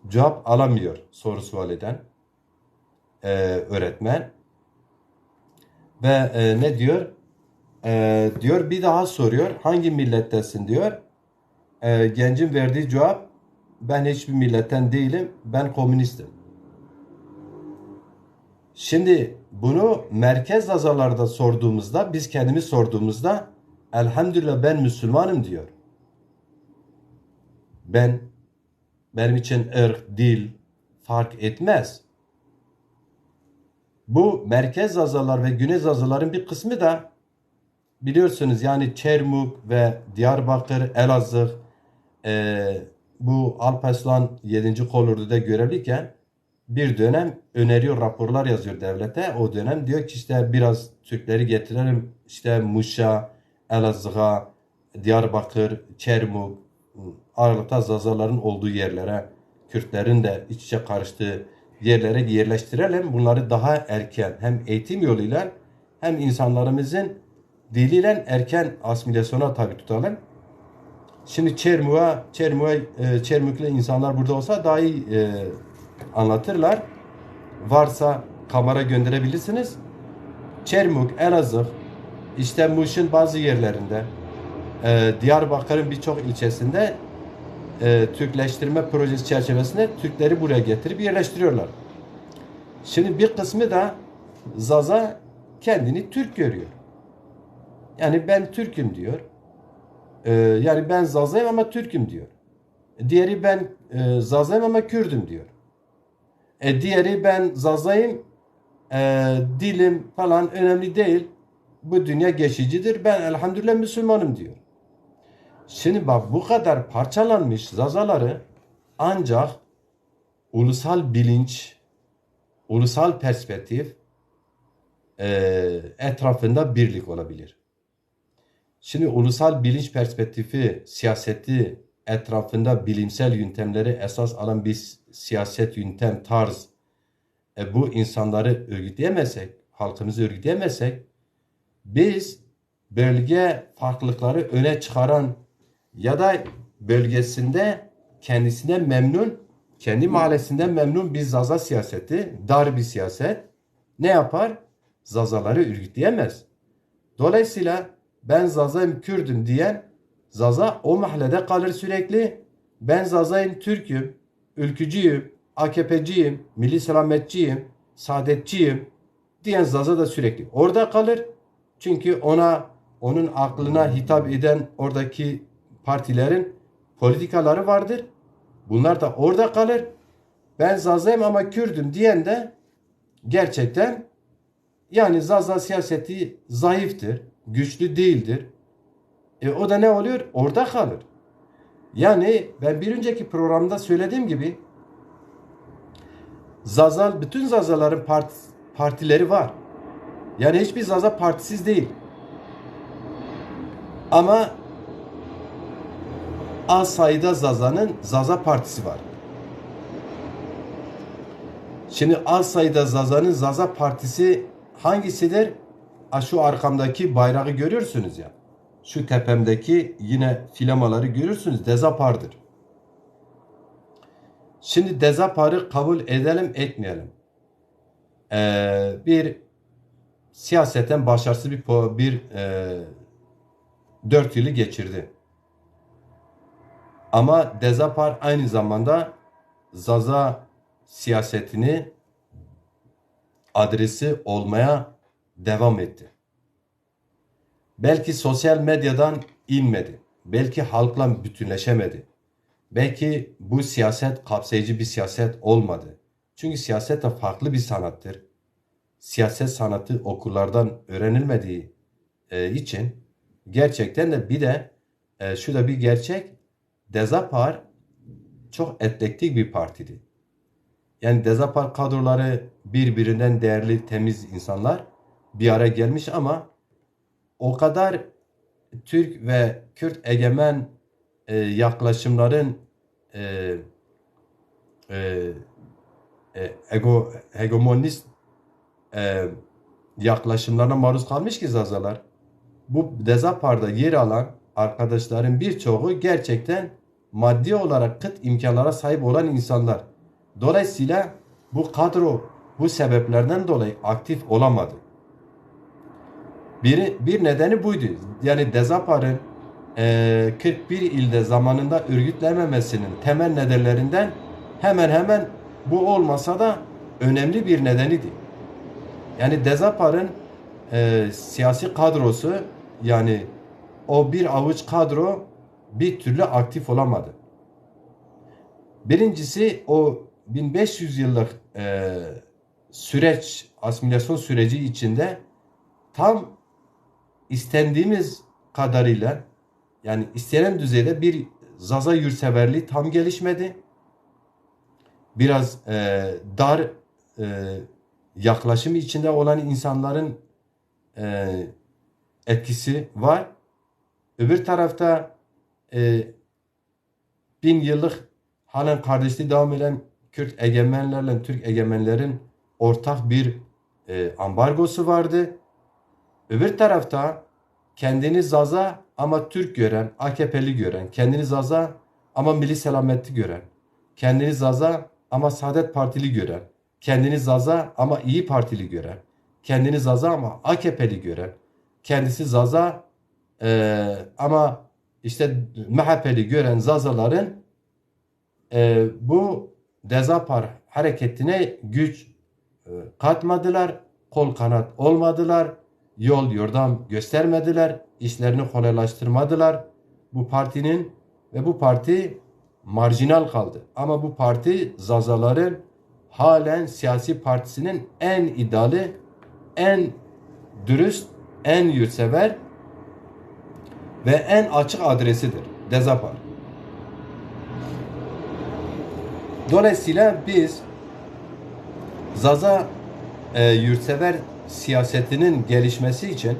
Cevap alamıyor soru sual eden, e, öğretmen. Ve, e, ne diyor? E, diyor, bir daha soruyor. "Hangi millettensin?" diyor. E, gencin verdiği cevap, "Ben hiçbir milletten değilim, ben komünistim." Şimdi bunu merkez Zazalarda sorduğumuzda, biz kendimiz sorduğumuzda, "Elhamdülillah ben Müslümanım." diyor. Ben, benim için ırk, dil fark etmez. Bu merkez Zazalar ve güney Zazaların bir kısmı da biliyorsunuz yani Çermuk ve Diyarbakır, Elazığ, e, bu Alparslan yedinci Kolordu'da görevliyken bir dönem öneriyor, raporlar yazıyor devlete. O dönem diyor ki işte biraz Türkleri getirelim işte Muş'a, Elazığ'a, Diyarbakır, Çermuk, ağırlıkta Zazaların olduğu yerlere, Kürtlerin de iç içe karıştığı yerlere yerleştirelim. Bunları daha erken hem eğitim yoluyla hem insanlarımızın diliyle erken asimilasyona tabi tutalım. Şimdi Çermuk'a, Çermuk'a, e, Çermuklu insanlar burada olsa daha iyi, e, anlatırlar. Varsa kamera gönderebilirsiniz. Çermuk, Elazığ, işte Muş'un bazı yerlerinde, e, Diyarbakır'ın birçok ilçesinde, e, Türkleştirme projesi çerçevesinde Türkleri buraya getirip yerleştiriyorlar. Şimdi bir kısmı da Zaza kendini Türk görüyor. Yani "Ben Türk'üm." diyor. E, yani "Ben Zaza'yım ama Türk'üm." diyor. Diğeri "Ben, e, Zaza'yım ama Kürt'üm." diyor. E, diğeri "Ben Zaza'yım, e, dilim falan önemli değil. Bu dünya geçicidir. Ben elhamdülillah Müslümanım." diyor. Şimdi bak, bu kadar parçalanmış Zazaları ancak ulusal bilinç, ulusal perspektif, e, etrafında birlik olabilir. Şimdi ulusal bilinç perspektifi siyaseti etrafında bilimsel yöntemleri esas alan bir siyaset yöntem tarz, e, bu insanları örgütleyemezsek, halkımızı örgütleyemezsek, biz bölge farklılıkları öne çıkaran ya da bölgesinde kendisine memnun, kendi mahallesinden memnun bir Zaza siyaseti, dar bir siyaset ne yapar? Zazaları örgütleyemez. Dolayısıyla ben Zazayım, Kürdüm diyen Zaza o mahallede kalır sürekli. Ben Zazayım, Türk'üm, ülkücüyüm, A K P'ciyim, milli selametçiyim, saadetçiyim diyen Zaza da sürekli orada kalır. Çünkü ona, onun aklına hitap eden oradaki partilerin politikaları vardır. Bunlar da orada kalır. Ben Zazayım ama Kürdüm diyen de gerçekten, yani Zaza siyaseti zayıftır, güçlü değildir. E, o da ne oluyor? Orada kalır. Yani ben bir önceki programda söylediğim gibi Zazal, bütün Zazaların part-, partileri var. Yani hiçbir Zaza partisiz değil. Ama az sayıda Zaza'nın Zaza Partisi var. Şimdi az sayıda Zaza'nın Zaza Partisi hangisidir? A, şu arkamdaki bayrağı görüyorsunuz ya. Şu tepemdeki yine flamaları görürsünüz. Dezapar'dır. Şimdi Dezapar'ı kabul edelim etmeyelim. Ee, bir siyaseten başarısız bir po-, bir, e, dört yılı geçirdi. Ama Dezapar aynı zamanda Zaza siyasetini adresi olmaya devam etti. Belki sosyal medyadan inmedi. Belki halkla bütünleşemedi. Belki bu siyaset kapsayıcı bir siyaset olmadı. Çünkü siyaset de farklı bir sanattır. Siyaset sanatı okullardan öğrenilmediği, e, için gerçekten de bir de, e, şu da bir gerçek, Dezapar çok eklektik bir partiydi. Yani Dezapar kadroları birbirinden değerli, temiz insanlar bir araya gelmiş ama o kadar Türk ve Kürt egemen, e, yaklaşımların, e, e, e, ego-, hegemonist, e, yaklaşımlarına maruz kalmış ki Zazalar. Bu Dezapar'da yer alan arkadaşların birçoğu gerçekten maddi olarak kıt imkanlara sahip olan insanlar. Dolayısıyla bu kadro bu sebeplerden dolayı aktif olamadı. Biri, bir nedeni buydu. Yani Dezapar'ın, e, kırk bir ilde zamanında örgütlememesinin temel nedenlerinden hemen hemen bu olmasa da önemli bir nedeniydi. Yani Dezapar'ın, e, siyasi kadrosu, yani o bir avuç kadro bir türlü aktif olamadı. Birincisi o bin beş yüz yıllık, e, süreç, asimilasyon süreci içinde tam istendiğimiz kadarıyla, yani istenen düzeyde bir Zaza yurtseverliği tam gelişmedi. Biraz, e, dar, e, yaklaşım içinde olan insanların, e, etkisi var. Öbür tarafta, e, bin yıllık halen kardeşliği devam eden Kürt egemenlerle Türk egemenlerin ortak bir, e, ambargosu vardı. Öbür tarafta kendini Zaza ama Türk gören, A K P'li gören, kendini Zaza ama milli selametçi gören, kendini Zaza ama Saadet Partili gören, kendini Zaza ama İYİ Partili gören, kendini Zaza ama A K P'li gören, kendisi Zaza, e, ama işte M H P'li gören Zazaların, e, bu Dezapar hareketine güç, e, katmadılar, kol kanat olmadılar, yol yordam göstermediler, işlerini kolaylaştırmadılar. Bu partinin ve bu parti marjinal kaldı. Ama bu parti Zazaların halen siyasi partisinin en iddialı, en dürüst, en yurtsever ve en açık adresidir. Dezapar. Dolayısıyla biz Zaza, e, yurtsever Siyasetinin gelişmesi için,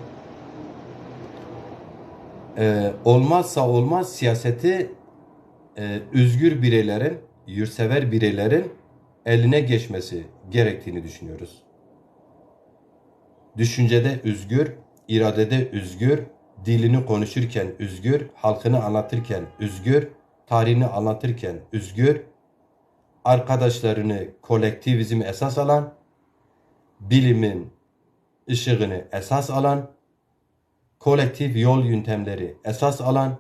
e, olmazsa olmaz siyaseti, e, özgür bireylerin, yurtsever bireylerin eline geçmesi gerektiğini düşünüyoruz. Düşüncede özgür, iradede özgür, dilini konuşurken özgür, halkını anlatırken özgür, tarihini anlatırken özgür, arkadaşlarını kolektivizmi esas alan, bilimin ışığını esas alan, kolektif yol yöntemleri esas alan,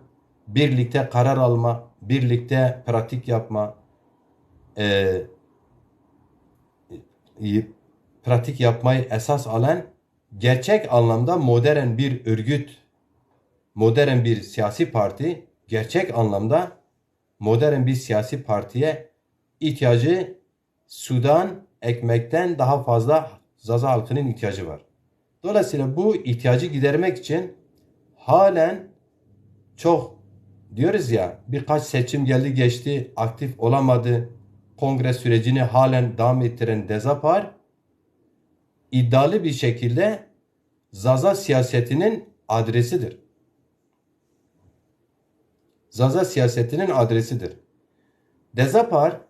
birlikte karar alma, birlikte pratik yapma, e, y- pratik yapmayı esas alan gerçek anlamda modern bir örgüt, modern bir siyasi parti, gerçek anlamda modern bir siyasi partiye ihtiyacı sudan, ekmekten daha fazla Zaza halkının ihtiyacı var. Dolayısıyla bu ihtiyacı gidermek için halen çok diyoruz ya, birkaç seçim geldi geçti, aktif olamadı. Kongre sürecini halen devam ettiren Dezapar iddialı bir şekilde Zaza siyasetinin adresidir. Zaza siyasetinin adresidir. Dezapar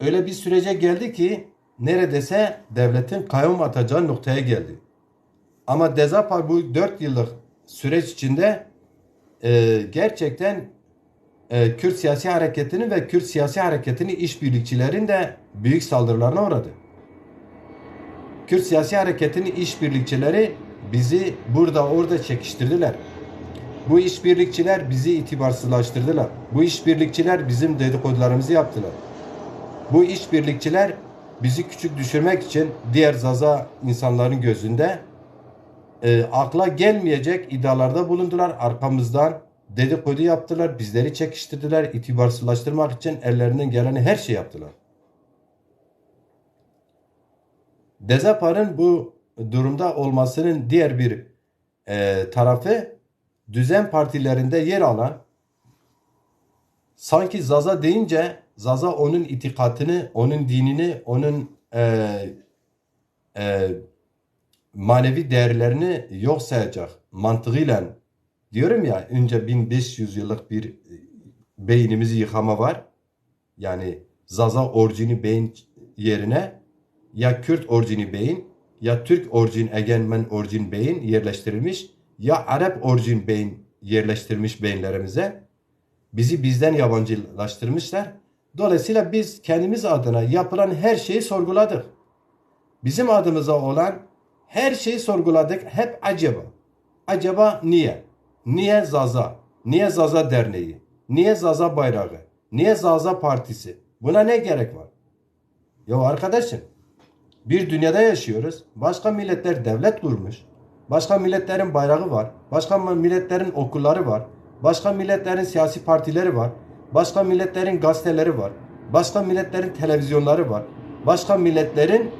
öyle bir sürece geldi ki neredeyse devletin kayyum atacağı noktaya geldi. Ama Dezapar bu dört yıllık süreç içinde, e, gerçekten, e, Kürt siyasi hareketini ve Kürt siyasi hareketini işbirlikçilerin de büyük saldırılarına uğradı. Kürt siyasi hareketinin işbirlikçileri bizi burada orada çekiştirdiler. Bu işbirlikçiler bizi itibarsızlaştırdılar. Bu işbirlikçiler bizim dedikodularımızı yaptılar. Bu işbirlikçiler bizi küçük düşürmek için diğer Zaza insanların gözünde, e, akla gelmeyecek iddialarda bulundular. Arkamızdan dedikodu yaptılar, bizleri çekiştirdiler, itibarsızlaştırmak için ellerinden gelen her şeyi yaptılar. Dezapar'ın bu durumda olmasının diğer bir, e, tarafı, düzen partilerinde yer alan, sanki Zaza deyince Zaza onun itikadını, onun dinini, onun, e, e, manevi değerlerini yok sayacak mantığıyla, diyorum ya, önce bin beş yüz yıllık bir, e, beynimizi yıkama var. Yani Zaza orijini beyin yerine ya Kürt orijini beyin, ya Türk orijin, egemen orijin beyin yerleştirilmiş, ya Arap orijin beyin yerleştirilmiş beyinlerimize. Bizi bizden yabancılaştırmışlar. Dolayısıyla biz kendimiz adına yapılan her şeyi sorguladık. Bizim adımıza olan her şeyi sorguladık. Hep acaba. Acaba niye? Niye Zaza? Niye Zaza Derneği? Niye Zaza Bayrağı? Niye Zaza Partisi? Buna ne gerek var? Ya arkadaşım, bir dünyada yaşıyoruz. Başka milletler devlet kurmuş. Başka milletlerin bayrağı var. Başka ma- milletlerin okulları var. Başka milletlerin siyasi partileri var. Başka milletlerin gazeteleri var. Başka milletlerin televizyonları var. Başka milletlerin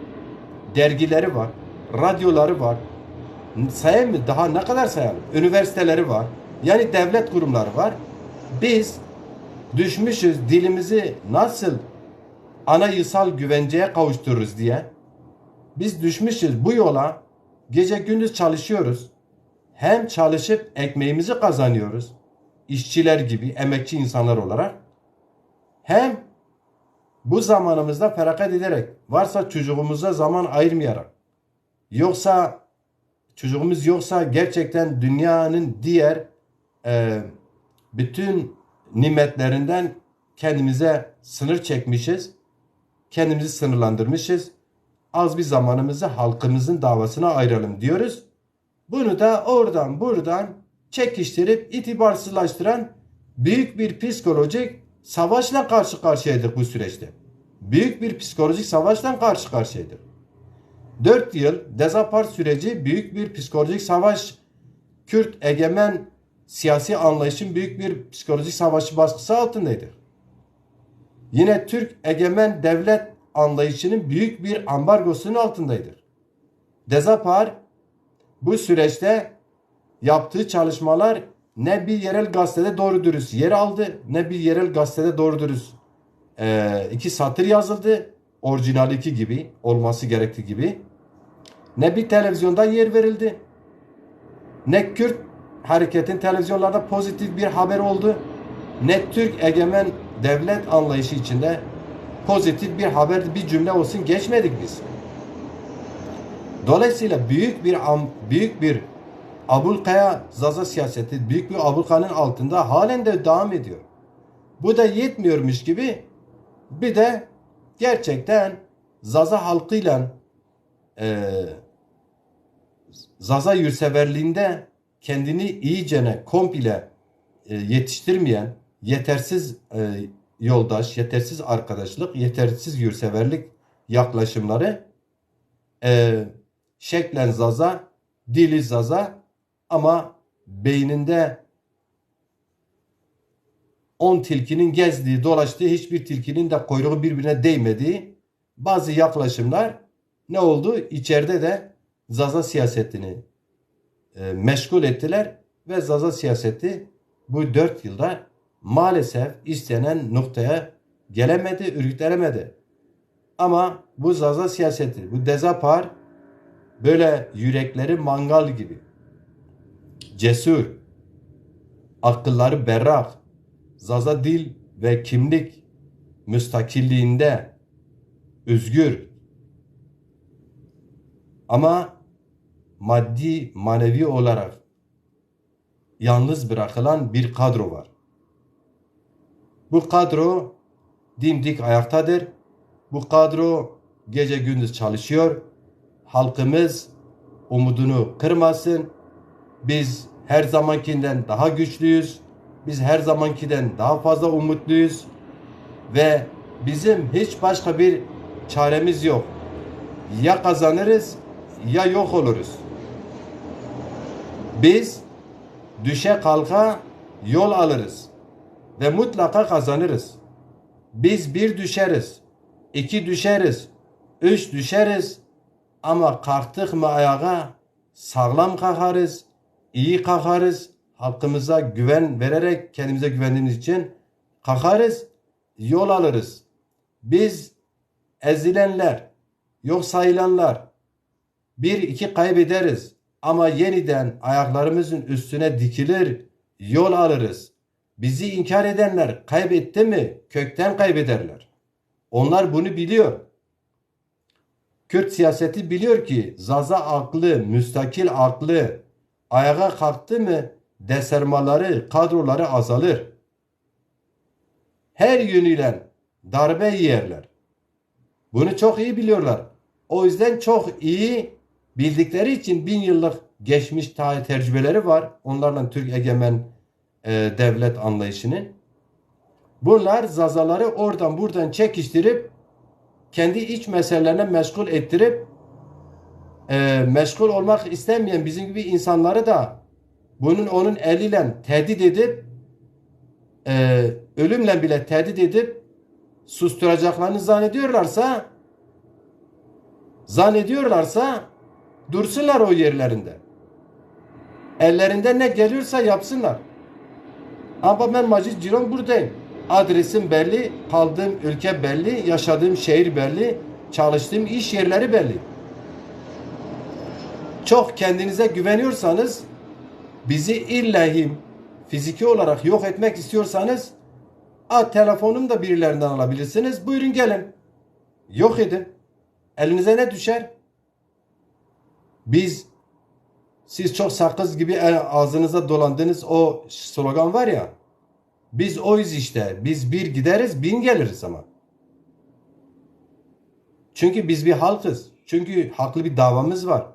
dergileri var. Radyoları var. Sayayım mı? Daha ne kadar sayalım? Üniversiteleri var. Yani devlet kurumları var. Biz düşmüşüz, dilimizi nasıl anayasal güvenceye kavuştururuz diye biz düşmüşüz bu yola. Gece gündüz çalışıyoruz. Hem çalışıp ekmeğimizi kazanıyoruz, işçiler gibi, emekçi insanlar olarak, hem bu zamanımızda feragat ederek, varsa çocuğumuza zaman ayırmayarak, yoksa çocuğumuz yoksa gerçekten dünyanın diğer, e, bütün nimetlerinden kendimize sınır çekmişiz, kendimizi sınırlandırmışız. Az bir zamanımızı halkımızın davasına ayıralım diyoruz. Bunu da oradan buradan çekiştirip itibarsızlaştıran büyük bir psikolojik savaşla karşı karşıyaydık bu süreçte. Büyük bir psikolojik savaşla karşı karşıyaydık. Dört yıl Dezapar süreci büyük bir psikolojik savaş, Kürt egemen siyasi anlayışın büyük bir psikolojik savaşı baskısı altındaydı. Yine Türk egemen devlet anlayışının büyük bir ambargosunun altındaydı. Dezapar bu süreçte yaptığı çalışmalar ne bir yerel gazetede doğru dürüst yer aldı, ne bir yerel gazetede doğru dürüst, e, iki satır yazıldı. Orijinaliki gibi, olması gerektiği gibi. Ne bir televizyonda yer verildi, ne Kürt hareketin televizyonlarda pozitif bir haber oldu, ne Türk egemen devlet anlayışı içinde pozitif bir haber, bir cümle olsun geçmedik biz. Dolayısıyla büyük bir am- büyük bir abulkaya Zaza siyaseti, büyük bir abulkanın altında halen de devam ediyor. Bu da yetmiyormuş gibi bir de gerçekten Zaza halkıyla, e, Zaza yurtseverliğinde kendini iyicene, komple, e, yetiştirmeyen, yetersiz, e, yoldaş, yetersiz arkadaşlık, yetersiz yurtseverlik yaklaşımları, e, şeklen Zaza, dili Zaza ama beyninde on tilkinin gezdiği, dolaştığı, hiçbir tilkinin de kuyruğu birbirine değmediği bazı yaklaşımlar ne oldu? İçeride de Zaza siyasetini, e, meşgul ettiler ve Zaza siyaseti bu dört yılda maalesef istenen noktaya gelemedi, örgütlenemedi. Ama bu Zaza siyaseti, bu Dezapar böyle yürekleri mangal gibi cesur, akılları berrak, Zaza dil ve kimlik müstakilliğinde özgür ama maddi, manevi olarak yalnız bırakılan bir kadro var. Bu kadro dimdik ayaktadır. Bu kadro gece gündüz çalışıyor. Halkımız umudunu kırmasın. Biz her zamankinden daha güçlüyüz. Biz her zamankiden daha fazla umutluyuz. Ve bizim hiç başka bir çaremiz yok. Ya kazanırız, ya yok oluruz. Biz düşe kalka yol alırız ve mutlaka kazanırız. Biz bir düşeriz, iki düşeriz, üç düşeriz ama kalktık mı ayağa sağlam kalkarız, iyi kalkarız, halkımıza güven vererek kendimize güvendiğimiz için kalkarız, yol alırız. Biz ezilenler, yok sayılanlar, bir iki kaybederiz ama yeniden ayaklarımızın üstüne dikilir, yol alırız. Bizi inkar edenler kaybetti mi, kökten kaybederler. Onlar bunu biliyor. Kürt siyaseti biliyor ki Zaza aklı, müstakil aklı ayağa kalktı mı desarmaları, kadroları azalır. Her yönüyle darbe yerler. Bunu çok iyi biliyorlar. O yüzden çok iyi bildikleri için bin yıllık geçmiş tarih tecrübeleri var. Onlarla Türk egemen, e, devlet anlayışının. Bunlar Zazaları oradan buradan çekiştirip kendi iç meselelerine meşgul ettirip, e, meşgul olmak istemeyen bizim gibi insanları da bunun onun eliyle tehdit edip, e, ölümle bile tehdit edip susturacaklarını zannediyorlarsa, zannediyorlarsa dursunlar o yerlerinde. Ellerinden ne geliyorsa yapsınlar. Ama ben Macit Ciron buradayım. Adresim belli, kaldığım ülke belli, yaşadığım şehir belli, çalıştığım iş yerleri belli. Çok kendinize güveniyorsanız, bizi illahim fiziki olarak yok etmek istiyorsanız, a, telefonumu da birilerinden alabilirsiniz. Buyurun gelin. Yok edin. Elinize ne düşer? Biz, siz çok sakız gibi el- ağzınıza dolandığınız o slogan var ya, biz oyuz işte, biz bir gideriz, bin geliriz ama. Çünkü biz bir halkız. Çünkü haklı bir davamız var.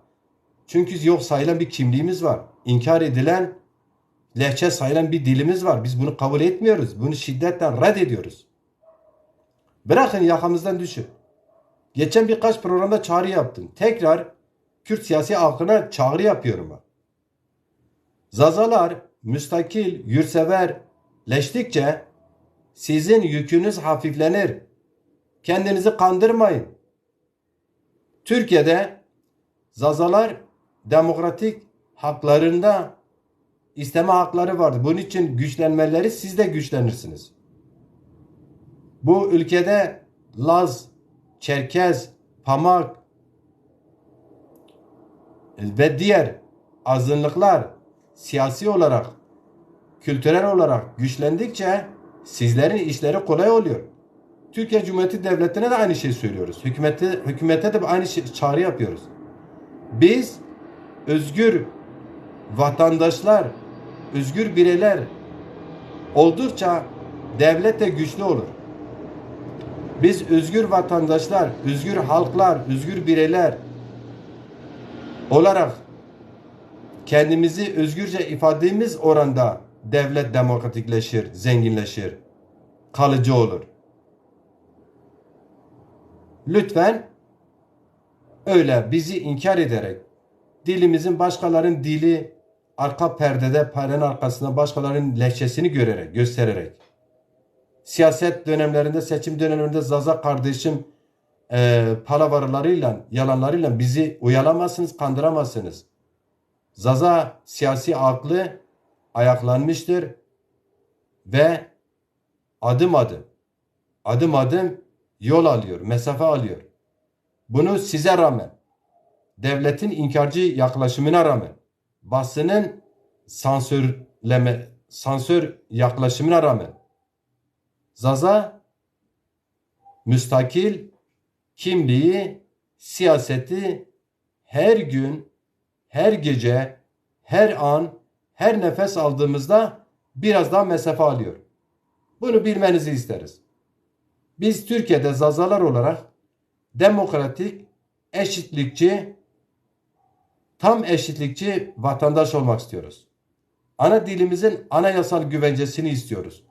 Çünkü yok sayılan bir kimliğimiz var. İnkar edilen, lehçe sayılan bir dilimiz var. Biz bunu kabul etmiyoruz. Bunu şiddetle reddediyoruz. Bırakın yakamızdan düşün. Geçen birkaç programda çağrı yaptım. Tekrar Kürt siyasi halkına çağrı yapıyorum. Zazalar müstakil, yurtseverleştikçe sizin yükünüz hafiflenir. Kendinizi kandırmayın. Türkiye'de Zazalar demokratik haklarında isteme hakları vardır. Bunun için güçlenmeleri, siz de güçlenirsiniz. Bu ülkede Laz, Çerkez, Pamak, ve diğer azınlıklar siyasi olarak, kültürel olarak güçlendikçe sizlerin işleri kolay oluyor. Türkiye Cumhuriyeti Devleti'ne de aynı şeyi söylüyoruz. Hükümete, hükümete de aynı şey, çağrı yapıyoruz. Biz özgür vatandaşlar, özgür bireyler oldukça devlet de güçlü olur. Biz özgür vatandaşlar, özgür halklar, özgür bireyler olarak kendimizi özgürce ifademiz oranda devlet demokratikleşir, zenginleşir, kalıcı olur. Lütfen öyle bizi inkar ederek, dilimizin başkalarının dili, arka perdede, perdenin arkasında başkalarının lehçesini görerek, göstererek, siyaset dönemlerinde, seçim dönemlerinde Zaza kardeşim e, palavralarıyla, yalanlarıyla bizi oyalamazsınız, kandıramazsınız. Zaza siyasi aklı ayaklanmıştır ve adım adım, adım adım yol alıyor, mesafe alıyor. Bunu size rağmen, devletin inkarcı yaklaşımına rağmen, basının sansürleme, sansür yaklaşımına rağmen Zaza müstakil kimliği, siyaseti her gün, her gece, her an, her nefes aldığımızda biraz daha mesafe alıyor. Bunu bilmenizi isteriz. Biz Türkiye'de Zazalar olarak demokratik, eşitlikçi, tam eşitlikçi vatandaş olmak istiyoruz. Ana dilimizin anayasal güvencesini istiyoruz.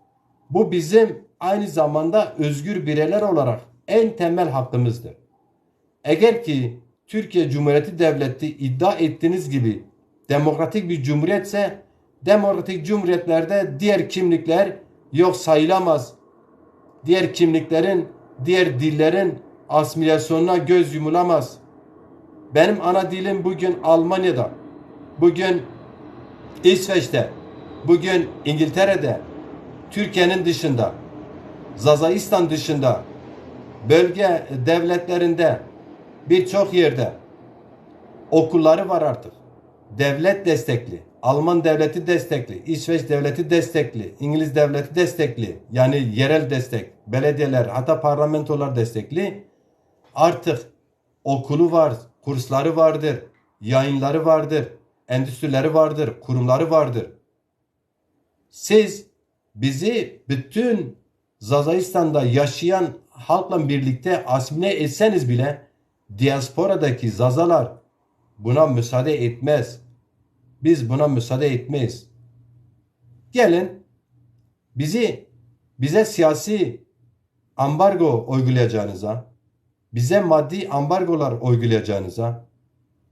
Bu bizim aynı zamanda özgür bireyler olarak en temel hakkımızdır. Eğer ki Türkiye Cumhuriyeti Devleti iddia ettiğiniz gibi demokratik bir cumhuriyetse, demokratik cumhuriyetlerde diğer kimlikler yok sayılamaz. Diğer kimliklerin, diğer dillerin asimilasyonuna göz yumulamaz. Benim ana dilim bugün Almanya'da, bugün İsveç'te, bugün İngiltere'de, Türkiye'nin dışında, Zazaistan dışında, bölge devletlerinde, birçok yerde okulları var artık. Devlet destekli, Alman devleti destekli, İsveç devleti destekli, İngiliz devleti destekli, yani yerel destek, belediyeler, hatta parlamentolar destekli. Artık okulu var, kursları vardır, yayınları vardır, endüstrileri vardır, kurumları vardır. Siz bizi bütün Zazayistan'da yaşayan halkla birlikte asimile etseniz bile diasporadaki Zazalar buna müsaade etmez. Biz buna müsaade etmeyiz. Gelin bizi bize siyasi ambargo uygulayacağınıza, bize maddi ambargolar uygulayacağınıza,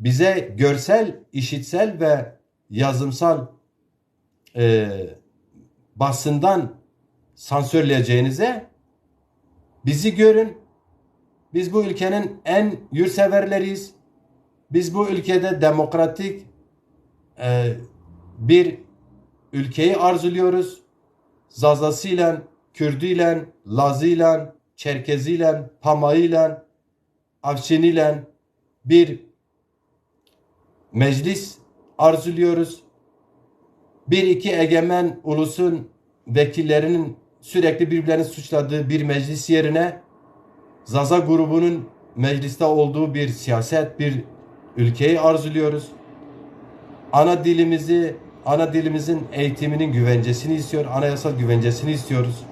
bize görsel, işitsel ve yazımsal e, basından sansürleyeceğinize bizi görün. Biz bu ülkenin en yurtseverleriyiz. Biz bu ülkede demokratik e, bir ülkeyi arzuluyoruz. Zazasıyla, Kürdüyle, Lazıyla, Çerkeziyle, Pamayıyla, Afşiniyle bir meclis arzuluyoruz. Bir iki egemen ulusun vekillerinin sürekli birbirlerini suçladığı bir meclis yerine Zaza grubunun mecliste olduğu bir siyaset, bir ülkeyi arzuluyoruz. Ana dilimizi, ana dilimizin eğitiminin güvencesini istiyor, anayasal güvencesini istiyoruz.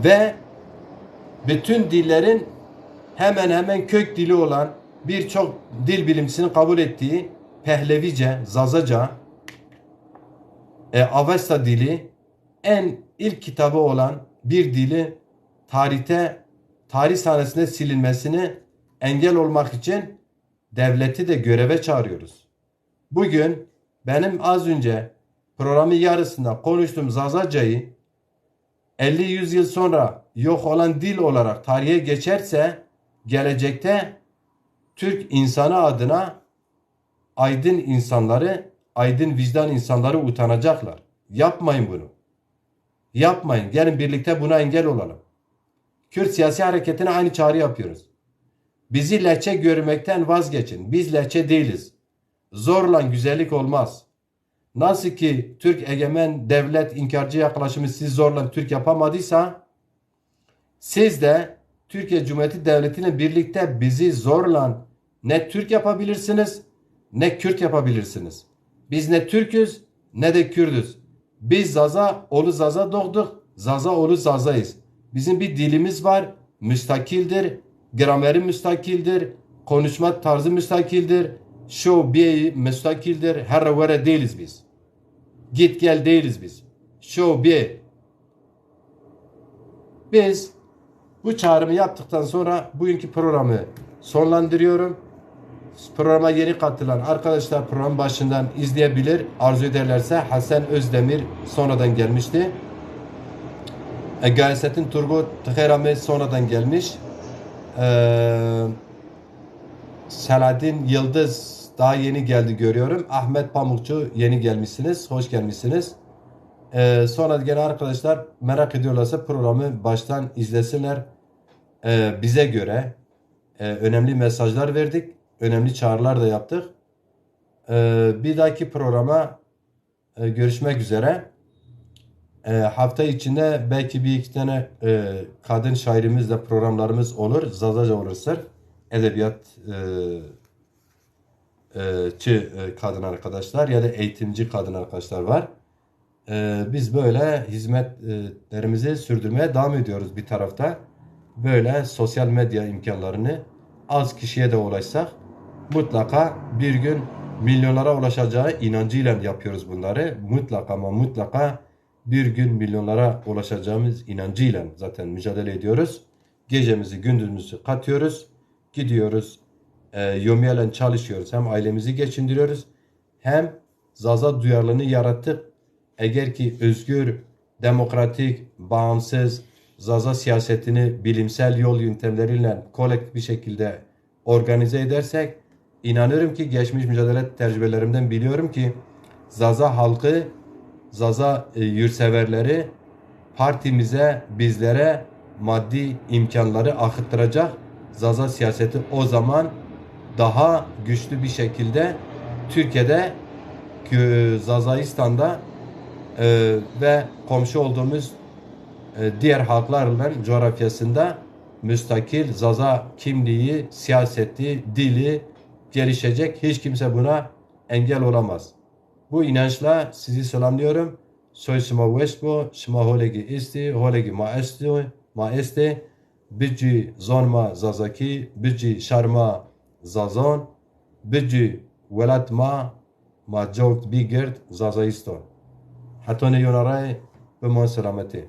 Ve bütün dillerin hemen hemen kök dili olan, birçok dil bilimcisinin kabul ettiği Pehlevice, Zazaca, e, Avesta dili, en ilk kitabı olan bir dili tarihte, tarih sahnesinde silinmesini engel olmak için devleti de göreve çağırıyoruz. Bugün benim az önce programın yarısında konuştuğum Zazacayı elli yüz yıl sonra yok olan dil olarak tarihe geçerse gelecekte Türk insanı adına aydın insanları, aydın vicdan insanları utanacaklar. Yapmayın bunu. Yapmayın. Gelin birlikte buna engel olalım. Kürt siyasi hareketine aynı çağrı yapıyoruz. Bizi lehçe görmekten vazgeçin. Biz lehçe değiliz. Zorla güzellik olmaz. Nasıl ki Türk egemen devlet inkarcı yaklaşımı sizi zorla Türk yapamadıysa, siz de Türkiye Cumhuriyeti Devleti'yle birlikte bizi zorla ne Türk yapabilirsiniz, ne Kürt yapabilirsiniz. Biz ne Türküz, ne de Kürdüz. Biz Zaza oğlu Zaza doğduk, Zaza oğlu Zazayız. Bizim bir dilimiz var, müstakildir, grameri müstakildir, konuşma tarzı müstakildir, şo bîyeyî müstakildir, herre werre değiliz biz. Git gel değiliz biz. Şo bîyeyî. Biz bu çağrımı yaptıktan sonra bugünkü programı sonlandırıyorum. Programa yeni katılan arkadaşlar programın başından izleyebilir. Arzu ederlerse Hasan Özdemir sonradan gelmişti. E, Gayesettin Turgut Tıkheram'ı sonradan gelmiş. E, Selahattin Yıldız daha yeni geldi görüyorum. Ahmet Pamukçu yeni gelmişsiniz. Hoş gelmişsiniz. Ee, sonra gene arkadaşlar merak ediyorlarsa programı baştan izlesinler. Ee, bize göre e, önemli mesajlar verdik. Önemli çağrılar da yaptık. Ee, bir dahaki programa e, görüşmek üzere. E, hafta içinde belki bir iki tane e, kadın şairimizle programlarımız olur. Zazaca olur sırf. Edebiyat e, e, çi e, kadın arkadaşlar ya da eğitimci kadın arkadaşlar var. E, biz böyle hizmetlerimizi sürdürmeye devam ediyoruz bir tarafta. Böyle sosyal medya imkanlarını az kişiye de ulaşsak mutlaka bir gün milyonlara ulaşacağı inancıyla yapıyoruz bunları. Mutlaka ama mutlaka bir gün milyonlara ulaşacağımız inancıyla zaten mücadele ediyoruz. Gecemizi gündüzümüzü katıyoruz. Gidiyoruz, e, yomiyelen çalışıyoruz. Hem ailemizi geçindiriyoruz hem Zaza duyarlılığını yarattık. Eğer ki özgür, demokratik, bağımsız Zaza siyasetini bilimsel yol yöntemleriyle kolektif bir şekilde organize edersek, inanıyorum ki geçmiş mücadele tecrübelerimden biliyorum ki Zaza halkı, Zaza e, yurtseverleri partimize, bizlere maddi imkanları akıttıracak. Zaza siyaseti o zaman daha güçlü bir şekilde Türkiye'de, Zazayistan'da e, ve komşu olduğumuz e, diğer halklarla coğrafyasında müstakil Zaza kimliği, siyaseti, dili gelişecek. Hiç kimse buna engel olamaz. Bu inançla sizi selamlıyorum. Soy şima weş bo, şima holegi isti, holegi ma estu, ma este. Bicî zon ma Zazakî, bicî şar ma Zazon, bicî welat ma, ma cewt bî gird Zazayiston. Hetonê yona ray bimon selametê.